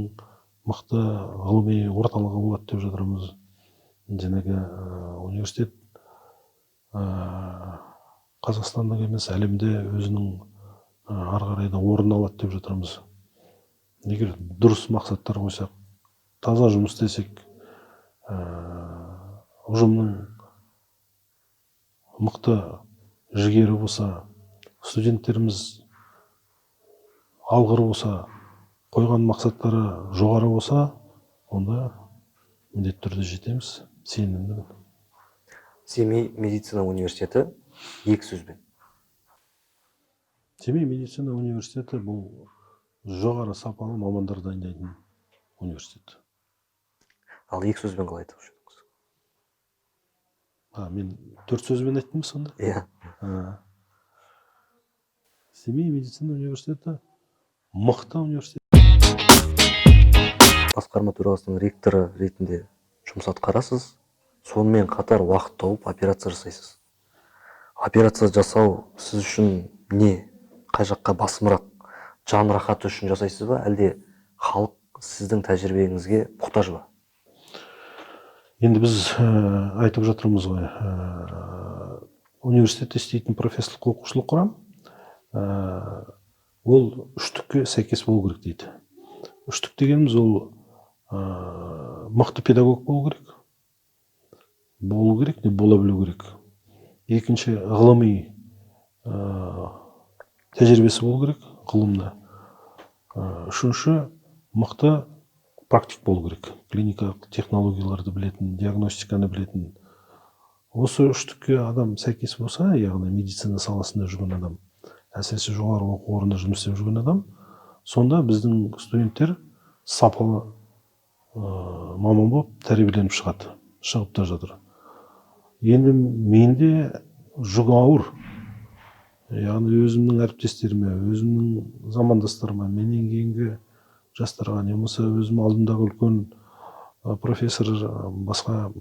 мықты ғылыми орталығы болады деп жатырмыз. Жаңағы университет Қазақстандық емес, әлемде өзінің ары қарай да орын алады деп жатырмыз. Егер дұрыс мақсаттар қойсақ, таза жұмыс істесек, ұжымның мықты жігері болса, студенттеріміз алғыр болса, қойған мақсаттары жоғары болса, онда міндетті түрде жетеміз, сенімдімін. Семей медицина университеті екі сөзбен. Семей медицина университеті — бұл жоғары сапалы мамандар дайындайтын университет. Ал екі сөзбен қалай айтып едіңіз? А, мен төрт сөзбен айттым ба сонда? Иә. А. Семей медицина университеті — мықты университет. Басқарма төрағасының ректоры ретінде жұмыс атқарасыз, сонымен қатар уақыт тауып операция жасайсыз. Операция жасау сіз үшін не, қай жаққа басымырақ? Жан рахаты үшін жасайсыз ба, әлде халық сіздің тәжірибеңізге мұқтаж ба? Енді біз айтып жатырмыз ғой, университетте істейтін профессорлық оқушылық құрам, ол үштікке сәйкес болу керек дейді. Үштік дегеніміз ол мықты педагог болу керек, болу керек не бола білу керек. Екінші, ғылыми тәжірибесі болу керек ғылымда. Үшінші, мықты практик болу керек, клиникалық технологияларды білетін, диагностиканы білетін. Осы үштікке адам сәйкес болса, яғни медицина саласында жүрген адам, әсіресе жоғары оқу орнында жұмыс істеп жүрген адам, сонда біздің студенттер сапалы маман болып тәрбиеленіп шығады, шығып та жатыр. Енді менде жүк ауыр, яғни өзімнің әріптестеріме, өзімнің замандастарыма, менен кейінгі жастарға, не болмаса өзім алдымдағы үлкен профессор, басқа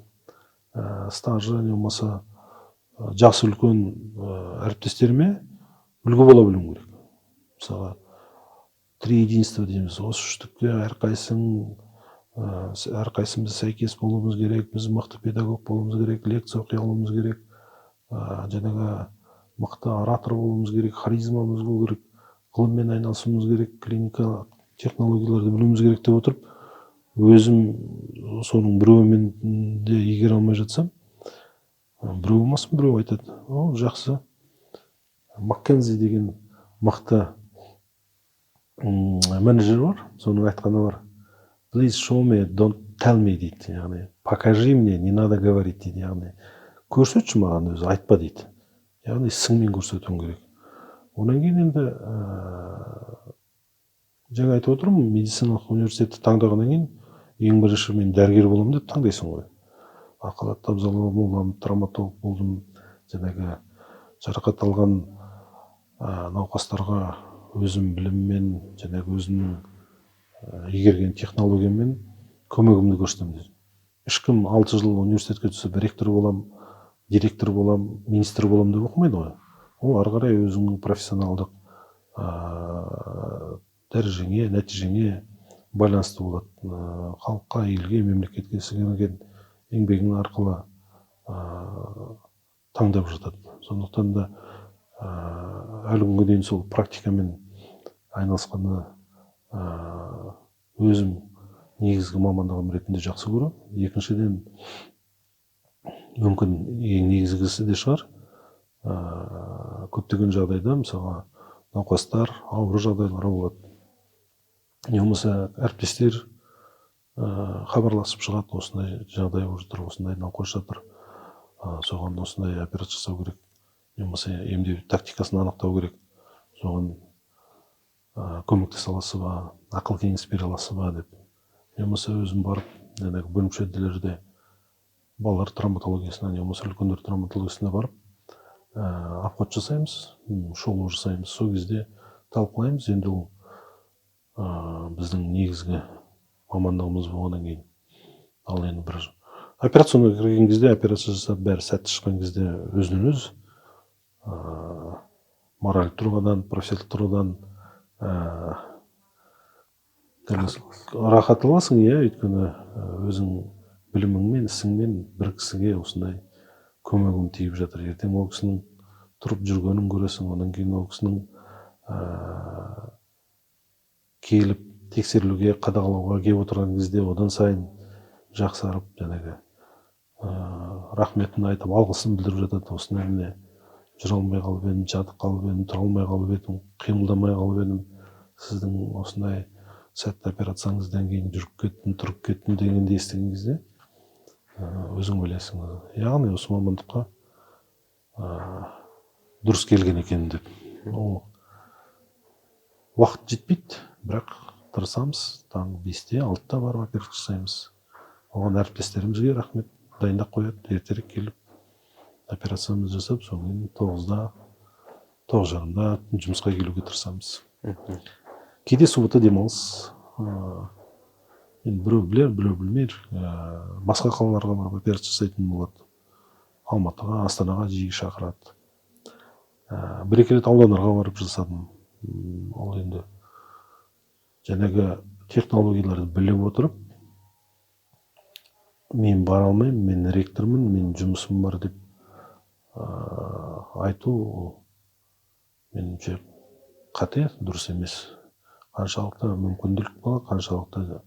стажы, не болмаса жасы үлкен әріптестеріме үлгі бола білуім керек. Мысалға, три единства дейміз, осы үштікке әрқайсымыз сәйкес болуымыз керек. Біз мықты педагог болуымыз керек, лекция оқи алуымыз керек, жаңағы мықты оратор болуымыз керек, харизмамыз болу керек, ғылыммен айналысуымыз керек, клиникалық технологияларды білуіміз керек деп отырып, өзім соның біреуімен де игере алмай жатсам, біреу болмасын, біреу айтады: «О, жақсы». Маккензи деген мықты менеджер бар, соның айтқаны бар: «Please show me, don't tell me», — дейді, яғни «покажи мне, не надо говорить», — дейді, яғни көрсетші маған, өзі айтпа дейді, яғни ісіңмен көрсетуің керек. Одан кейін енді жаңа айтып отырмын, медициналық университетті таңдағаннан кейін ең бірінші мен дәрігер боламын деп таңдайсың ғой. Ақ абзал боламын, травматолог болдым, жаңағы жарақат алған науқастарға өзім біліммен, жаңағы өзімнің игерген технологиямен көмегімді көрсетемін дедім. Ешкім 6 жыл университетке түсіп, ректор болам, директор болам, министр болам деп оқымайды ғой. Ол ары қарай өзіңнің профессионалдық дәрежеңе, нәтижеңе байланысты болады. Халыққа, елге, мемлекетке сіңірген еңбегің арқылы таңдап жатады. Сондықтан да әлі күнге дейін сол практикамен айналысқанды өзім негізгі мамандығым ретінде жақсы көремін. Екіншіден, мүмкін ең негізгісі де шығар, көптеген жағдайда, мысалға, науқастар ауыр жағдайлар болады, не болмаса әріптестер хабарласып шығады: осындай жағдай болып жатыр, осындай науқас жатыр, соған осындай операция жасау керек, не болмаса емдеу тактикасын анықтау керек, соған көмектесе аласыз ба, ақыл кеңес бере аласыз ба деп. Не болмаса өзім барып, жаңағы бөлімшелерде балалар травматологиясына, не болмаса үлкендер травматологиясына барып, обход жасаймыз, шолу жасаймыз, сол кезде талқылаймыз. Енді ол біздің негізгі мамандығымыз болғаннан кейін. Ал енді бір операционға кірген кезде, операция жасап, бәрі сәтті шыққан кезде өзінен өзі моральдық тұрғыдан, профессионалдық тұрғыдан рахат аласың, иә, өйткені өзің біліміңмен, ісіңмен бір кісіге осындай көмегім тиіп жатыр. Ертең ол кісінің тұрып жүргенін көресің, одан кейін ол кісінің келіп тексерілуге, қадағалауға келіп отырған кезде одан сайын жақсарып, жаңағы рахметін айтып, алғысын білдіріп жатады. Осындай, міне, жүре алмай қалып едім, жатып қалып едім, тұра алмай қалып едім, қимылдамай қалып едім, сіздің осындай сәтті операцияңыздан кейін жүріп кеттім, тұрып кеттім дегенді естіген кезде өзің ойлайсың, яғни осы мамандыққа дұрыс келген екен деп. Ол уақыт жетпейді, бірақ тырысамыз. Таңғы 5-те, 6-да барып операция жасаймыз. Оған әріптестерімізге рахмет, дайындап қояды. Ертерек келіп, операциямызды жасап, содан кейін 9-да, 9:30-да жұмысқа келуге тырысамыз. Кейде суббота демалыс. Енді біреу білер, біреу білмейді, басқа қалаларға барып операция жасайтын болады. Алматыға, Астанаға жиі шақырады. Бір екі рет аудандарға барып жасадым. Ол енді жаңағы технологияларды біліп отырып, мен бара алмаймын, мен ректормын, мен жұмысым бар деп айту, ол меніңше қате, дұрыс емес. Қаншалықты мүмкіндік бар, қаншалықты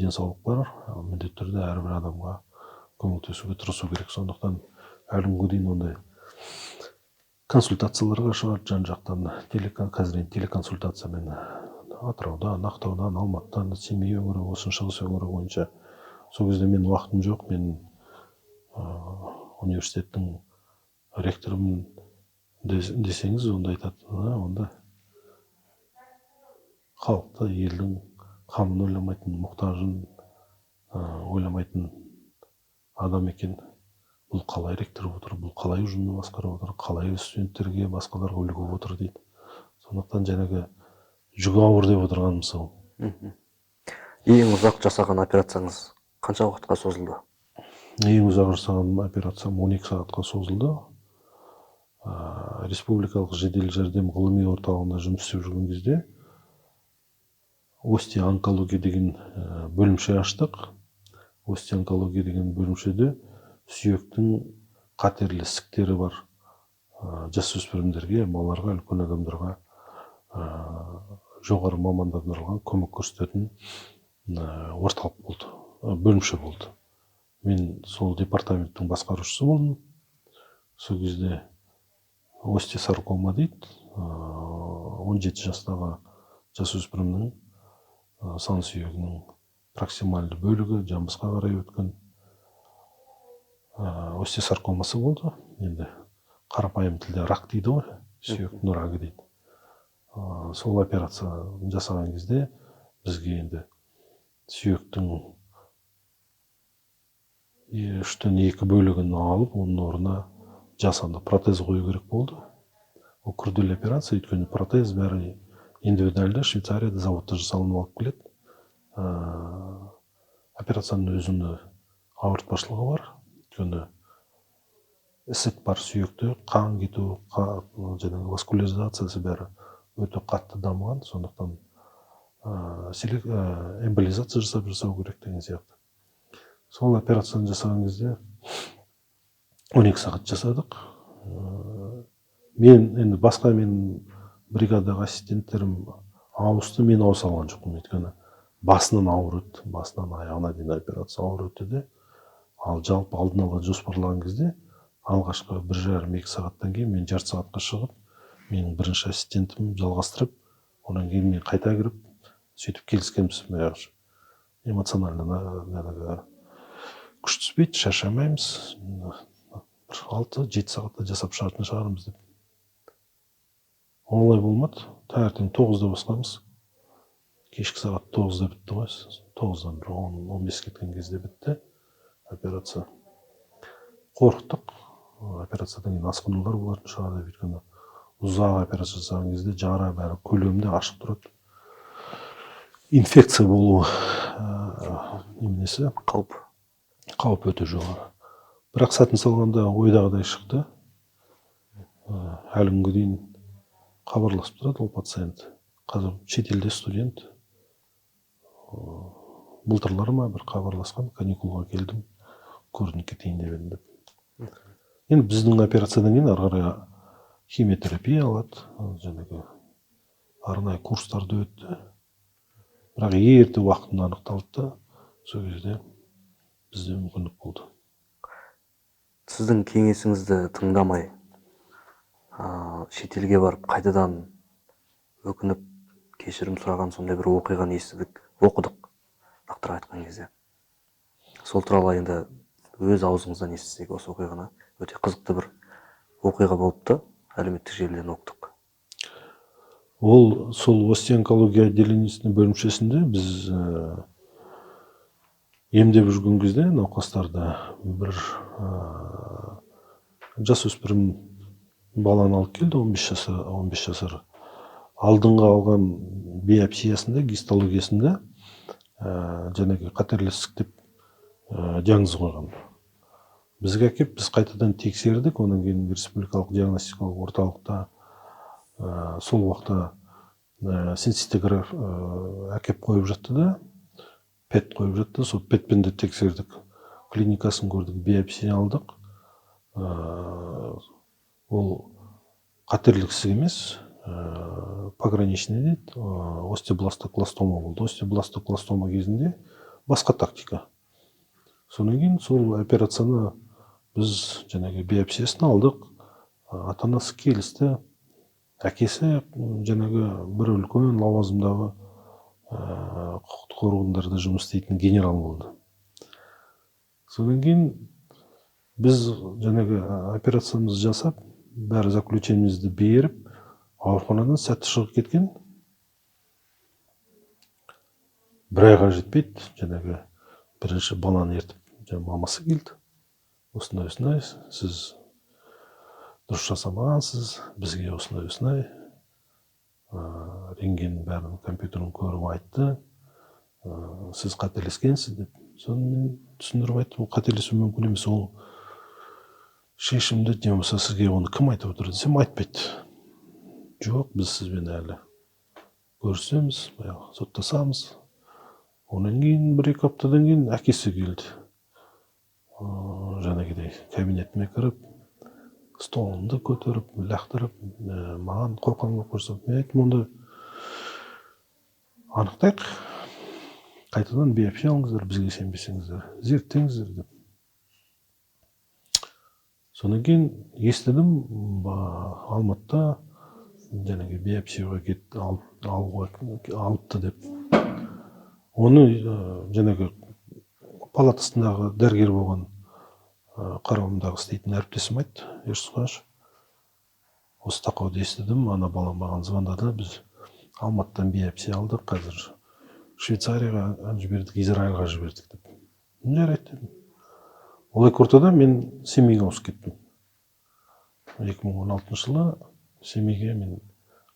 денсаулық бар, міндетті түрде әрбір адамға көмектесуге тырысу керек. Сондықтан әлі күнге дейін ондай консультацияларға шығады жан жақтан. Қазір енді телеконсультациямен Атыраудан, Ақтаудан, Алматыдан, Семей өңірі болсын, Шығыс өңірі бойынша. Сол кезде мен уақытым жоқ, мен университеттің ректорымын десеңіз, онда айтады: онда халықты, елдің қамын ойламайтын, мұқтажын ойламайтын адам екен. Бұл қалай ректор болып отыр, бұл қалай ұжымды басқарып отыр, қалай студенттерге, басқаларға үлгі болып отыр дейді. Сондықтан жаңағы жүгі ауыр деп отырғаным сол. Ең ұзақ жасаған операцияңыз қанша уақытқа созылды? Ең ұзақ жасаған операциям 12 сағатқа созылды. Республикалық жедел жәрдем ғылыми орталығында жұмыс істеп жүрген кезде остеонкология деген бөлімше аштық. Остеонкология деген бөлімшеде сүйектің қатерлі ісіктері бар жасөспірімдерге, балаларға, үлкен адамдарға жоғары мамандандырылған көмек көрсететін орталық болды, бөлімше болды. Мен сол департаменттің басқарушысы болдым. Сол кезде остеосаркома дейді, 17 жастағы жасөспірімнің сан сүйегінің проксимальды бөлігі жамбасқа қарай өткен остеосаркомасы болды. Енді қарапайым тілде рак дейді ғой, сүйектің рагы дейді. Сол операция жасаған кезде бізге енді сүйектің 2/3 бөлігін алып, оның орнына жасанды протез қою керек болды. Ол күрделі операция, өйткені протез бәрі индивидуальды, Швейцарияда заводта жасалынып алып келеді. Операцияның өзінің ауыртпашылығы бар, өйткені ісік бар сүйекте, қан кету, жаңағы васкуляризациясы бәрі өте қатты дамыған. Сондықтан эмболизация жасап жасау керек деген сияқты. Сол операцияны жасаған кезде 12 сағат жасадық. Мен енді басқа менің бригададағы ассистенттерім ауысты, мен ауыса алған жоқпын, өйткені басынан ауыр өтті, басынан аяғына дейін операция ауыр өтті де. Ал жалпы алдын ала жоспарлаған кезде алғашқы 1,5-2 сағаттан кейін мен жарты сағатқа шығып, менің бірінші ассистентім жалғастырып, одан кейін мен қайта кіріп, сөйтіп келіскенбіз. Баяғы эмоционально жаңағы күш түспейді, шаршамаймыз, бір 6-7 сағатта жасап шығатын шығармыз деп. Олай болмады. Таңертең 9-да басқанбыз, кешкі сағат 9-да бітті ғой. 9-дан бір 10-15 кеткен кезде бітті операция. Қорықтық, операциядан кейін асқынулар болатын шығар деп, өйткені ұзақ операция жасаған кезде жара бәрі көлемде ашық тұрады, инфекция болу неменесі қауіп. Қауіп өте жоғары. Бірақ сәтін салғанда ойдағыдай шықты. Әлі күнге дейін хабарласып тұрады ол пациент, қазір шетелде студент. Былтырлар ма, бір хабарласқан, каникулға келдім, көрініп кетейін деп едім деп. Енді біздің операциядан кейін ары қарай химиотерапия алады, жаңағы арнайы курстарды өтті. Бірақ ерте уақытында анықталды да, сол кезде бізде мүмкіндік болды. Сіздің кеңесіңізді тыңдамай шетелге барып, қайтадан өкініп, кешірім сұраған сондай бір оқиғаны естідік, оқыдық нақтырақ айтқан кезде. Сол туралы енді өз аузыңыздан естісек осы оқиғаны. Өте қызықты бір оқиға болыпты, әлеуметтік желіден оқыдық. Ол сол остеонкология отделениесінің бөлімшесінде біз емдеп жүрген кезде науқастарды бір жасөспірім баланы алып келді, 15 жасар, 15 жасар. Алдыңғы алған биопсиясында, гистологиясында жаңағы қатерлі ісік деп диагноз қойған. Бізге әкеп, біз қайтадан тексердік. Одан кейін республикалық диагностикалық орталықта сол уақытта сенситограф әкеп қойып жатты да, ПЭТ қойып жатты. Сол ПЭТпен де тексердік, клиникасын көрдік, биопсия алдық. Ол қатерлі ісік емес, пограничный дейді, остеобластокластома болды. Остеобластокластома кезінде басқа тактика. Содан кейін сол операцияны біз жаңағы биопсиясын алдық, ата анасы келісті. Әкесі жаңағы бір үлкен лауазымдағы құқықтық органдарда жұмыс істейтін генерал болды. Содан кейін біз жаңағы операциямызды жасап, бәрі заключениемізді беріп, ауруханадан сәтті шығып кеткен. Бір айға жетпейді, жаңағы бірінші баланы ертіп жаңа мамасы келді. Осындай осындай, сіз дұрыс жасамағансыз, бізге осындай осындай рентген бәрін компьютерін көріп айтты, сіз қателескенсіз деп. Соны мен түсіндіріп айттым, ол қателесу мүмкін емес, ол шешімді не болмаса сізге оны кім айтып отыр десем, айтпайды. Жоқ, біз сізбен әлі көрісеміз, баяғы соттасамыз. Одан кейін 1-2 аптадан кейін әкесі келді. Жаңағыдай кабинетіме кіріп, столымды көтеріп, лақтырып, маған қоқаң жасап. Мен айттым, онда анықтайық, қайтадан биопсия алыңыздар, бізге сенбесеңіздер, зерттеңіздер деп. Содан кейін естідім, Алматыда жаңағы биопсияға кет, алып, алуға алыпты деп. Оны жаңағы палатасындағы дәрігер болған, қарауымдағы істейтін әріптесім айтты: Ерсұлтан, осы тақауды естідім, ана бала маған звондады, біз Алматыдан биопсия алдық, қазір Швейцарияға жібердік, Израильға жібердік деп. Жарайды дедім. Ол екі ортада мен Семейге ауысып кеттім. 2016 жылы Семейге мен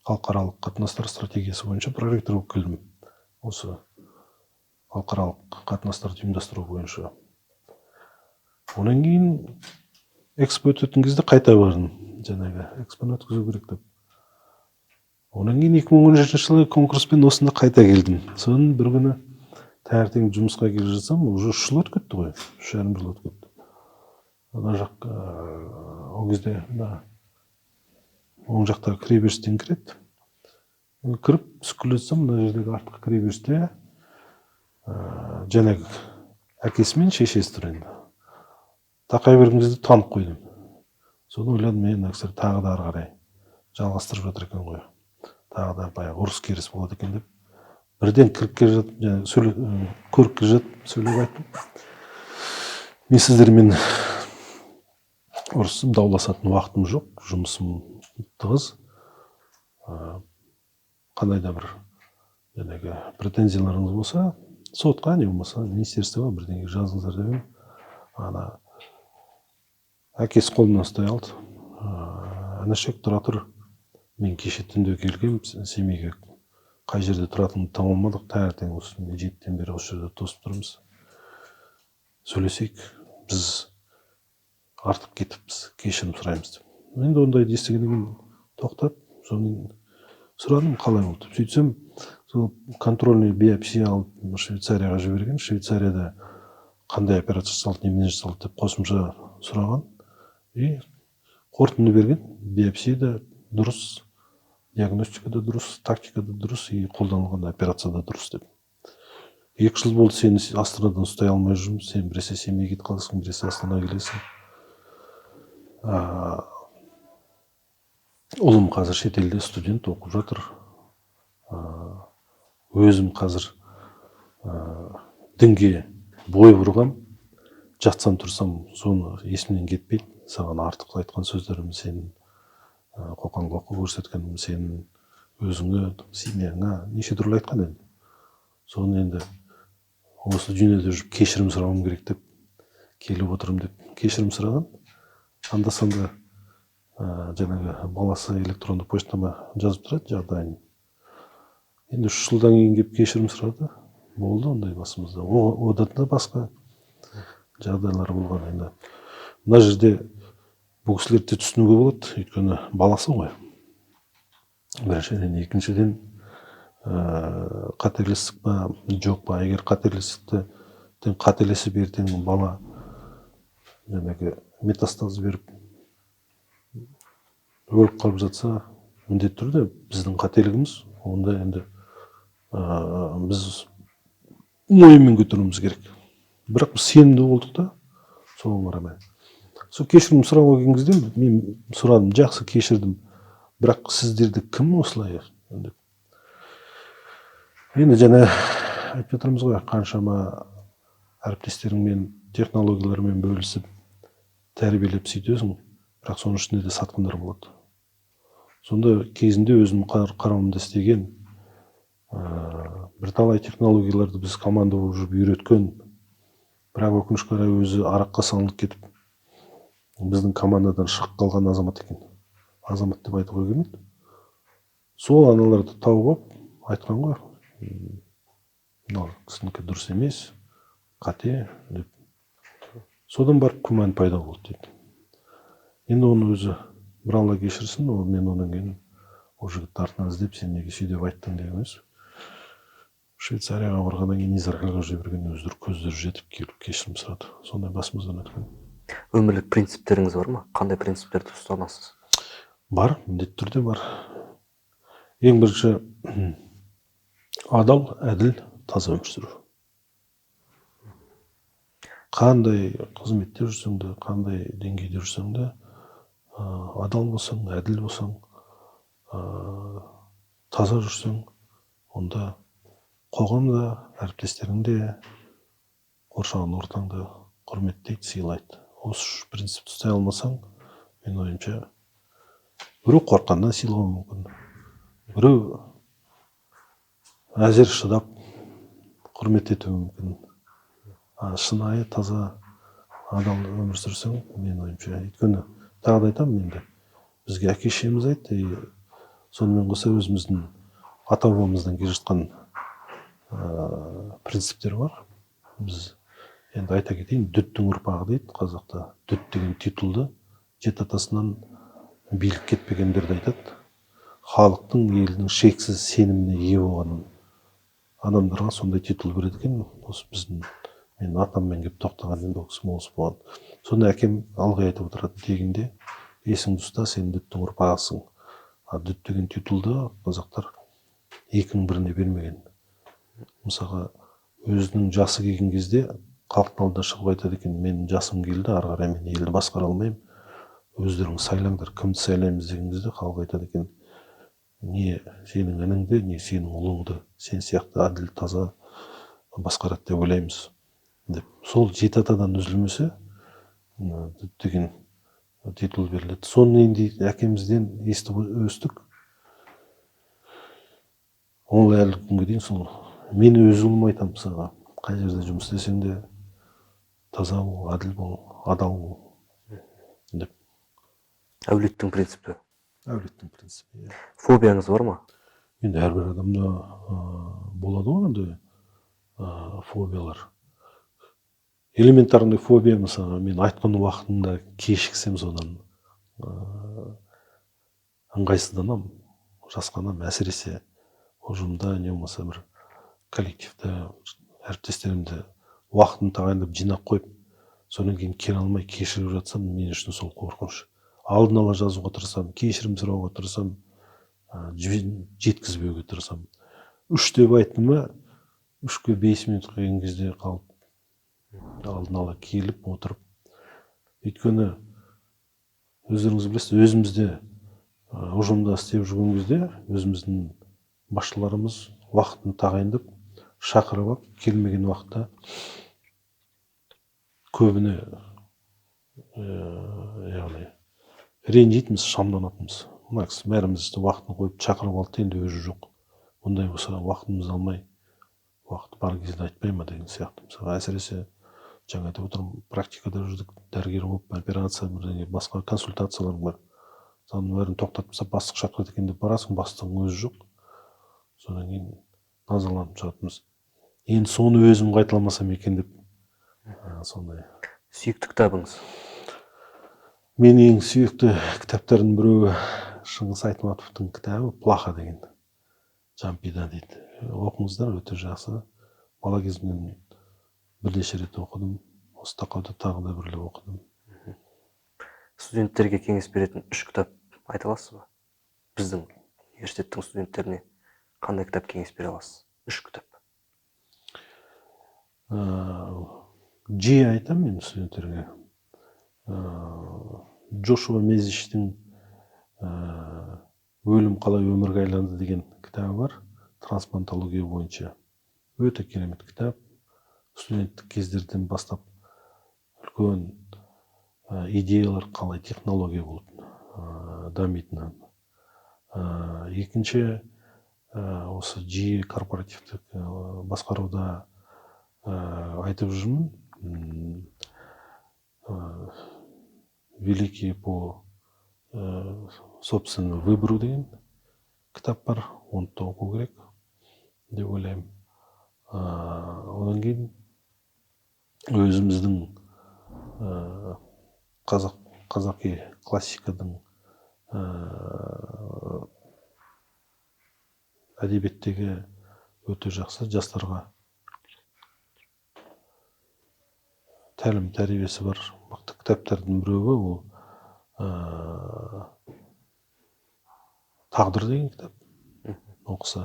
халықаралық қатынастар стратегиясы бойынша проректор болып келдім. Осы халықаралық қатынастарды ұйымдастыру бойынша. Одан кейін экспо өтетін кезде қайта бардым. Жаңағы экспоны өткізу керек деп. Одан кейін 2017 жылы конкурспен осында қайта келдім. Соны бір күні таңертең жұмысқа келе жатсам, уже 3 жыл өтіп кетті ғой, 3,5 жыл өтіп кетті. Ана жақ, ол кезде мына оң жақтағы кіреберістен кіреді. Кіріп түсіп келе жатсам, мына жердегі артқы кіреберісте жаңағы әкесі мен шешесі тұр енді. Тақай берген кезде танып қойдым. Соны ойладым, мен мына кісілер тағы да ары қарай жалғастырып жатыр екен ғой. Тағы да баяғы ұрыс керіс болады екен деп. Бірден кіріп келе жатып, жаңағы көріп келе жатып сөйлеп айттым. Мен сіздермен ұрысып дауласатын уақытым жоқ, жұмысым тығыз. Қандай да бір жаңағы претензияларыңыз болса, сотқа не болмаса министерствоға бірдеңе жазыңыздар деп едім. Ана әкесі қолымнан ұстай алды. Інішек, тұра тұр, мен кеше түнде келгем Семейге, қай жерде тұратынымды таба алмадық, таңертең осы 7-ден бері осы жерде тосып тұрмыз, сөйлесейік, біз артық кетіппіз, кешірім сұраймыз деп. Енді ондайды естігеннен кейін тоқтап, содан сұрадым, қалай болды деп. Сөйтсем, сол контрольный биопсия алып Швейцарияға жіберген, Швейцарияда қандай операция жасалды, немене жасалды деп қосымша сұраған. И қорытынды берген: биопсия да дұрыс, диагностика да дұрыс, тактика да дұрыс и қолданылған операция да дұрыс деп. 2 жыл болды, сені Астанадан ұстай алмай жүрмін, сен біресе Семейге кетіп қаласың, біресе Астанаға келесің. Ұлым қазір шетелде студент оқып жатыр. Өзім қазір дінге бой бұрғам, жатсам тұрсам соны есімнен кетпейді. Саған артық айтқан сөздерім, сен қоқан лоққы көрсеткенім, сен өзіңе, семьяңа неше түрлі айтқан енді. Соны енді осы дүниеде жүріп кешірім сұрауым керек деп келіп отырмын деп кешірім сұраған. Анда санда жаңағы баласы электронды почтама жазып тұрады жағдайын. Енді 3 жылдан кейін келіп кешірім сұрады. Болды ондай басымызда. Одан да басқа жағдайлар болған енді. Мына жерде бұл кісілерді де түсінуге болады, өйткені баласы ғой. Біріншіден, екіншіден, қателестік па, жоқ па, егер қателесіп ертең бала жаңағы метастаз беріп өліп қалып жатса, міндетті түрде біздің қателігіміз, онда енді біз мойынмен көтеруіміз керек. Бірақ біз сенімді болдық та, соған қарамай. Сол кешірім сұрауға келген кезде мен сұрадым, жақсы кешірдім, бірақ сіздерді кім осылай деп. Енді жаңа айтып жатырмыз ғой, қаншама әріптестеріңмен технологиялармен бөлісіп, тәрбиелеп сөйтесің, бірақ соның ішінде де сатқындар болады. Сонда кезінде өзім қарауымда істеген, бірталай технологияларды біз команда болып жүріп үйреткен, бірақ өкінішке орай өзі араққа салынып кетіп, біздің командадан шығып қалған азамат екен. Азамат деп айтуға келмейді. Сол аналарды тауып алып айтқан ғой, мынау кісінікі дұрыс емес, қате деп. Содан барып күмән пайда болды дейді. Енді оны өзі бір Алла кешірсін, ол мен одан кейін ол жігітті артынан іздеп, сен неге сөйтіп айттың деген емес. Швейцарияға барғаннан кейін Израильға жіберген, өздері көздері жетіп келіп кешірім сұрады. Сондай басымыздан өткен. Өмірлік принциптеріңіз бар ма? Қандай принциптерді ұстанасыз? Бар, міндетті түрде бар. Ең бірінші, адал, әділ, таза өмір сүру. Қандай қызметте жүрсең де, қандай деңгейде жүрсең де, адал болсаң, әділ болсаң, таза жүрсең, онда қоғам да, әріптестерің де, қоршаған ортаң да құрметтейді, сыйлайды. Осы үш принципті ұстай алмасаң, менің ойымша, біреу қорыққаннан сыйлауы мүмкін, біреу әзер шыдап құрмет етуі мүмкін. А шынайы, таза, адал өмір сүрсең, менің ойымша, өйткені тағы да айтамын, енді бізге әке шешеміз айтты и сонымен қоса өзіміздің ата бабамыздан келе жатқан принциптер бар. Біз енді айта кетейін, дүттің ұрпағы дейді қазақта. Дүт деген титулды жеті атасынан билік кетпегендерді айтады. Халықтың, елдің шексіз сеніміне ие болған адамдарға сондай титул береді екен. Осы біздің мен атаммен келіп тоқтаған, енді ол кісі болыс болған. Сонда әкем ылғи айтып отырады: дегенде есіңді ұста, сен дүттің ұрпағысың. А дүт деген титулды қазақтар екінің біріне бермеген. Мысалға, өзінің жасы келген кезде халықтың алдына шығып айтады екен: менің жасым келді, ары қарай мен елді басқара алмаймын, өздерің сайлаңдар, кімді сайлаймыз деген кезде халық айтады екен: не сенің ініңді, не сенің ұлыңды, сен сияқты әділ, таза басқарады деп ойлаймыз деп. Сол жеті атадан үзілмесе, дүт деген титул беріледі. Соны енді әкемізден естіп өстік. Ол әлі күнге дейін сол. Мен өз ұлыма айтамын, мысалға, қай жерде жұмыс істесең де, таза бол, әділ бол, адал бол деп. Әулеттің принципі. Әулеттің принципі, иә. Фобияңыз бар ма? Енді әрбір адамда болады ғой андай фобиялар. Элементарный фобия, мысалға, мен айтқан уақытында кешіксем, содан ыңғайсызданамын, жасқанамын. Әсіресе ұжымда не болмаса бір коллективте әріптестерімді уақытын тағайындап жинап қойып, содан кейін келе алмай кешігіп жатсам, мен үшін сол қорқыныш. Алдын ала жазуға тырысамын, кешірім сұрауға тырысамын, жеткізбеуге тырысамын. 3 деп айттым ба, 3-ке 5 минут келген кезде қалып, алдын ала келіп отырып. Өйткені өздеріңіз білесіз, өзіміз де ұжымда істеп жүрген кезде өзіміздің басшыларымыз уақытын тағайындап шақырып алып, келмеген уақытта көбіне яғни ренжитінбіз, шамданатынбыз: мына кісі бәрімізді уақытын қойып шақырып алды, енді өзі жоқ, ондай болса уақытымызды алмай, уақыты бар кезде айтпай ма деген сияқты. Мысалы, әсіресе жаңа айтып отырмын, практикада жүрдік, дәрігер болып, операция, бірдеңе, басқа консультациялар бар, соның бәрін тоқтатып тастап, бастық шақырады екен деп барасың, бастығың өзі жоқ. Содан кейін назаланып жатырмыз. Енді соны өзім қайталамасам екен деп, сондай. Сүйікті кітабыңыз? Менің ең сүйікті кітаптардың біреуі Шыңғыс Айтматовтың кітабы «Плаха» деген, Жампида дейді. Оқыңыздар, өте жақсы. Бала кезімнен бірнеше рет оқыдым. Осы тақауда тағы да бірлеп оқыдым. Студенттерге кеңес беретін үш кітап айта аласыз ба? Біздің университеттің студенттеріне қандай кітап кеңес бере аласыз? Үш кітап. Жиі айтамын мен студенттерге. Джошуа Мезиштің «Өлім қалай өмірге айланды» деген кітабы бар, трансплантология бойынша. Өте керемет кітап. Студенттік кездерден бастап үлкен идеялар, қалай технология болып дамитынын. Екінші, осы жиі корпоративтік басқаруда айтып жүрмін. «Великие по собственному выбору» деген кітап бар, оны да оқу керек деп ойлаймын. Одан кейін өзіміздің қазақи классиканың, әдебиеттегі өте жақсы, жастарға тәлім тәрбиесі бар мықты кітаптардың біреуі ол «Тағдыр» деген кітап оқыса.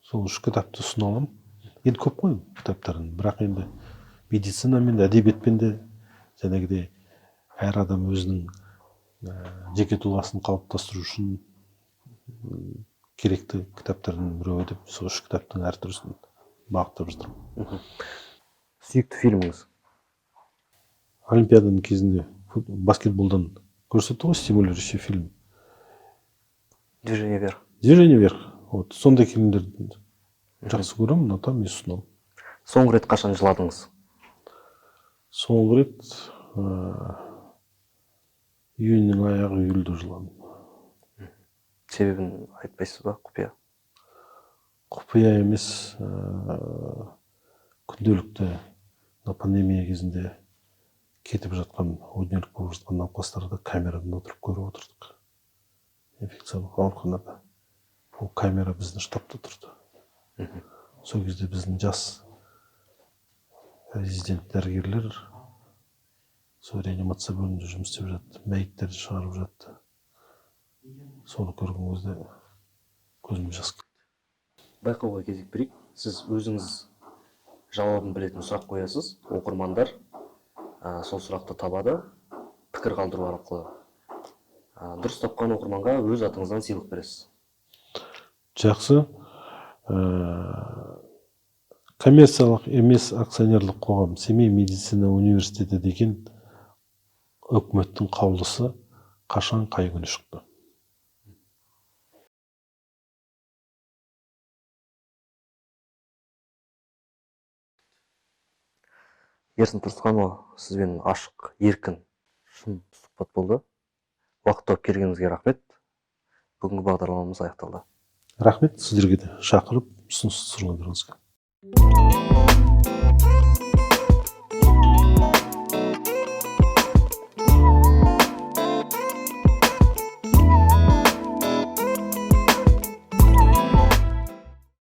Сол үш кітапты ұсына аламын. Енді көп қой кітаптардың, бірақ енді медицинамен де, әдебиетпен де жәнегідей әр адам өзінің жеке тұлғасын қалыптастыру үшін керекті кітаптардың біреуі деп сол үш кітаптың әртүрлісін бағыттап жатырмын. Сүйікті фильміңіз? Олимпиаданың кезінде баскетболдан көрсетті ғой, стимулирующий фильм. «Движение вверх». «Движение вверх». Вот сондай фильмдерді жақсы көремін, ұнатамын и ұсынамын. Соңғы рет қашан жыладыңыз? Соңғы рет июньнің аяғы, июльде жыладым. Себебін айтпайсыз ба, құпия? Құпия емес, күнделікті мына пандемия кезінде кетіп жатқан, о дүниелік болып жатқан науқастарды камерадан отырып көріп отырдық инфекциялық ауруханада. Ол камера біздің штабта тұрды. Сол кезде біздің жас резидент дәрігерлер сол реанимация бөлімінде жұмыс істеп жатты, мәйіттерді шығарып жатты. Соны көрген кезде көзіме жас келді. Байқауға кезек берейік. Сіз өзіңіз жауабын білетін сұрақ қоясыз, оқырмандар сол сұрақты табады пікір қалдыру арқылы. Дұрыс тапқан оқырманға өз атыңыздан сыйлық бересіз. Жақсы. Коммерциялық емес акционерлік қоғам Семей медицина университеті деген үкіметтің қаулысы қашан, қай күні шықты? Ерсін Тұрсынханұлы, сізбен ашық, еркін, шын сұхбат болды. Уақыт тауып келгеніңізге рахмет. Бүгінгі бағдарламамыз аяқталды. Рахмет сіздерге де шақырып, ұсыныс түсіргендеріңізге.